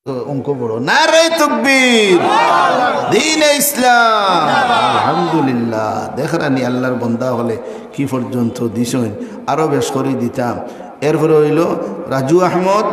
তো অঙ্ক বড়। নারায়ে তাকবীর, দ্বীনে ইসলাম, আলহামদুলিল্লাহ। দেখরানি আল্লাহর বন্দা অকলে কি পর্যন্ত দিছইন, আরো বেশ করি দিতাম। এরপরে অইলো রাজু আহমদ,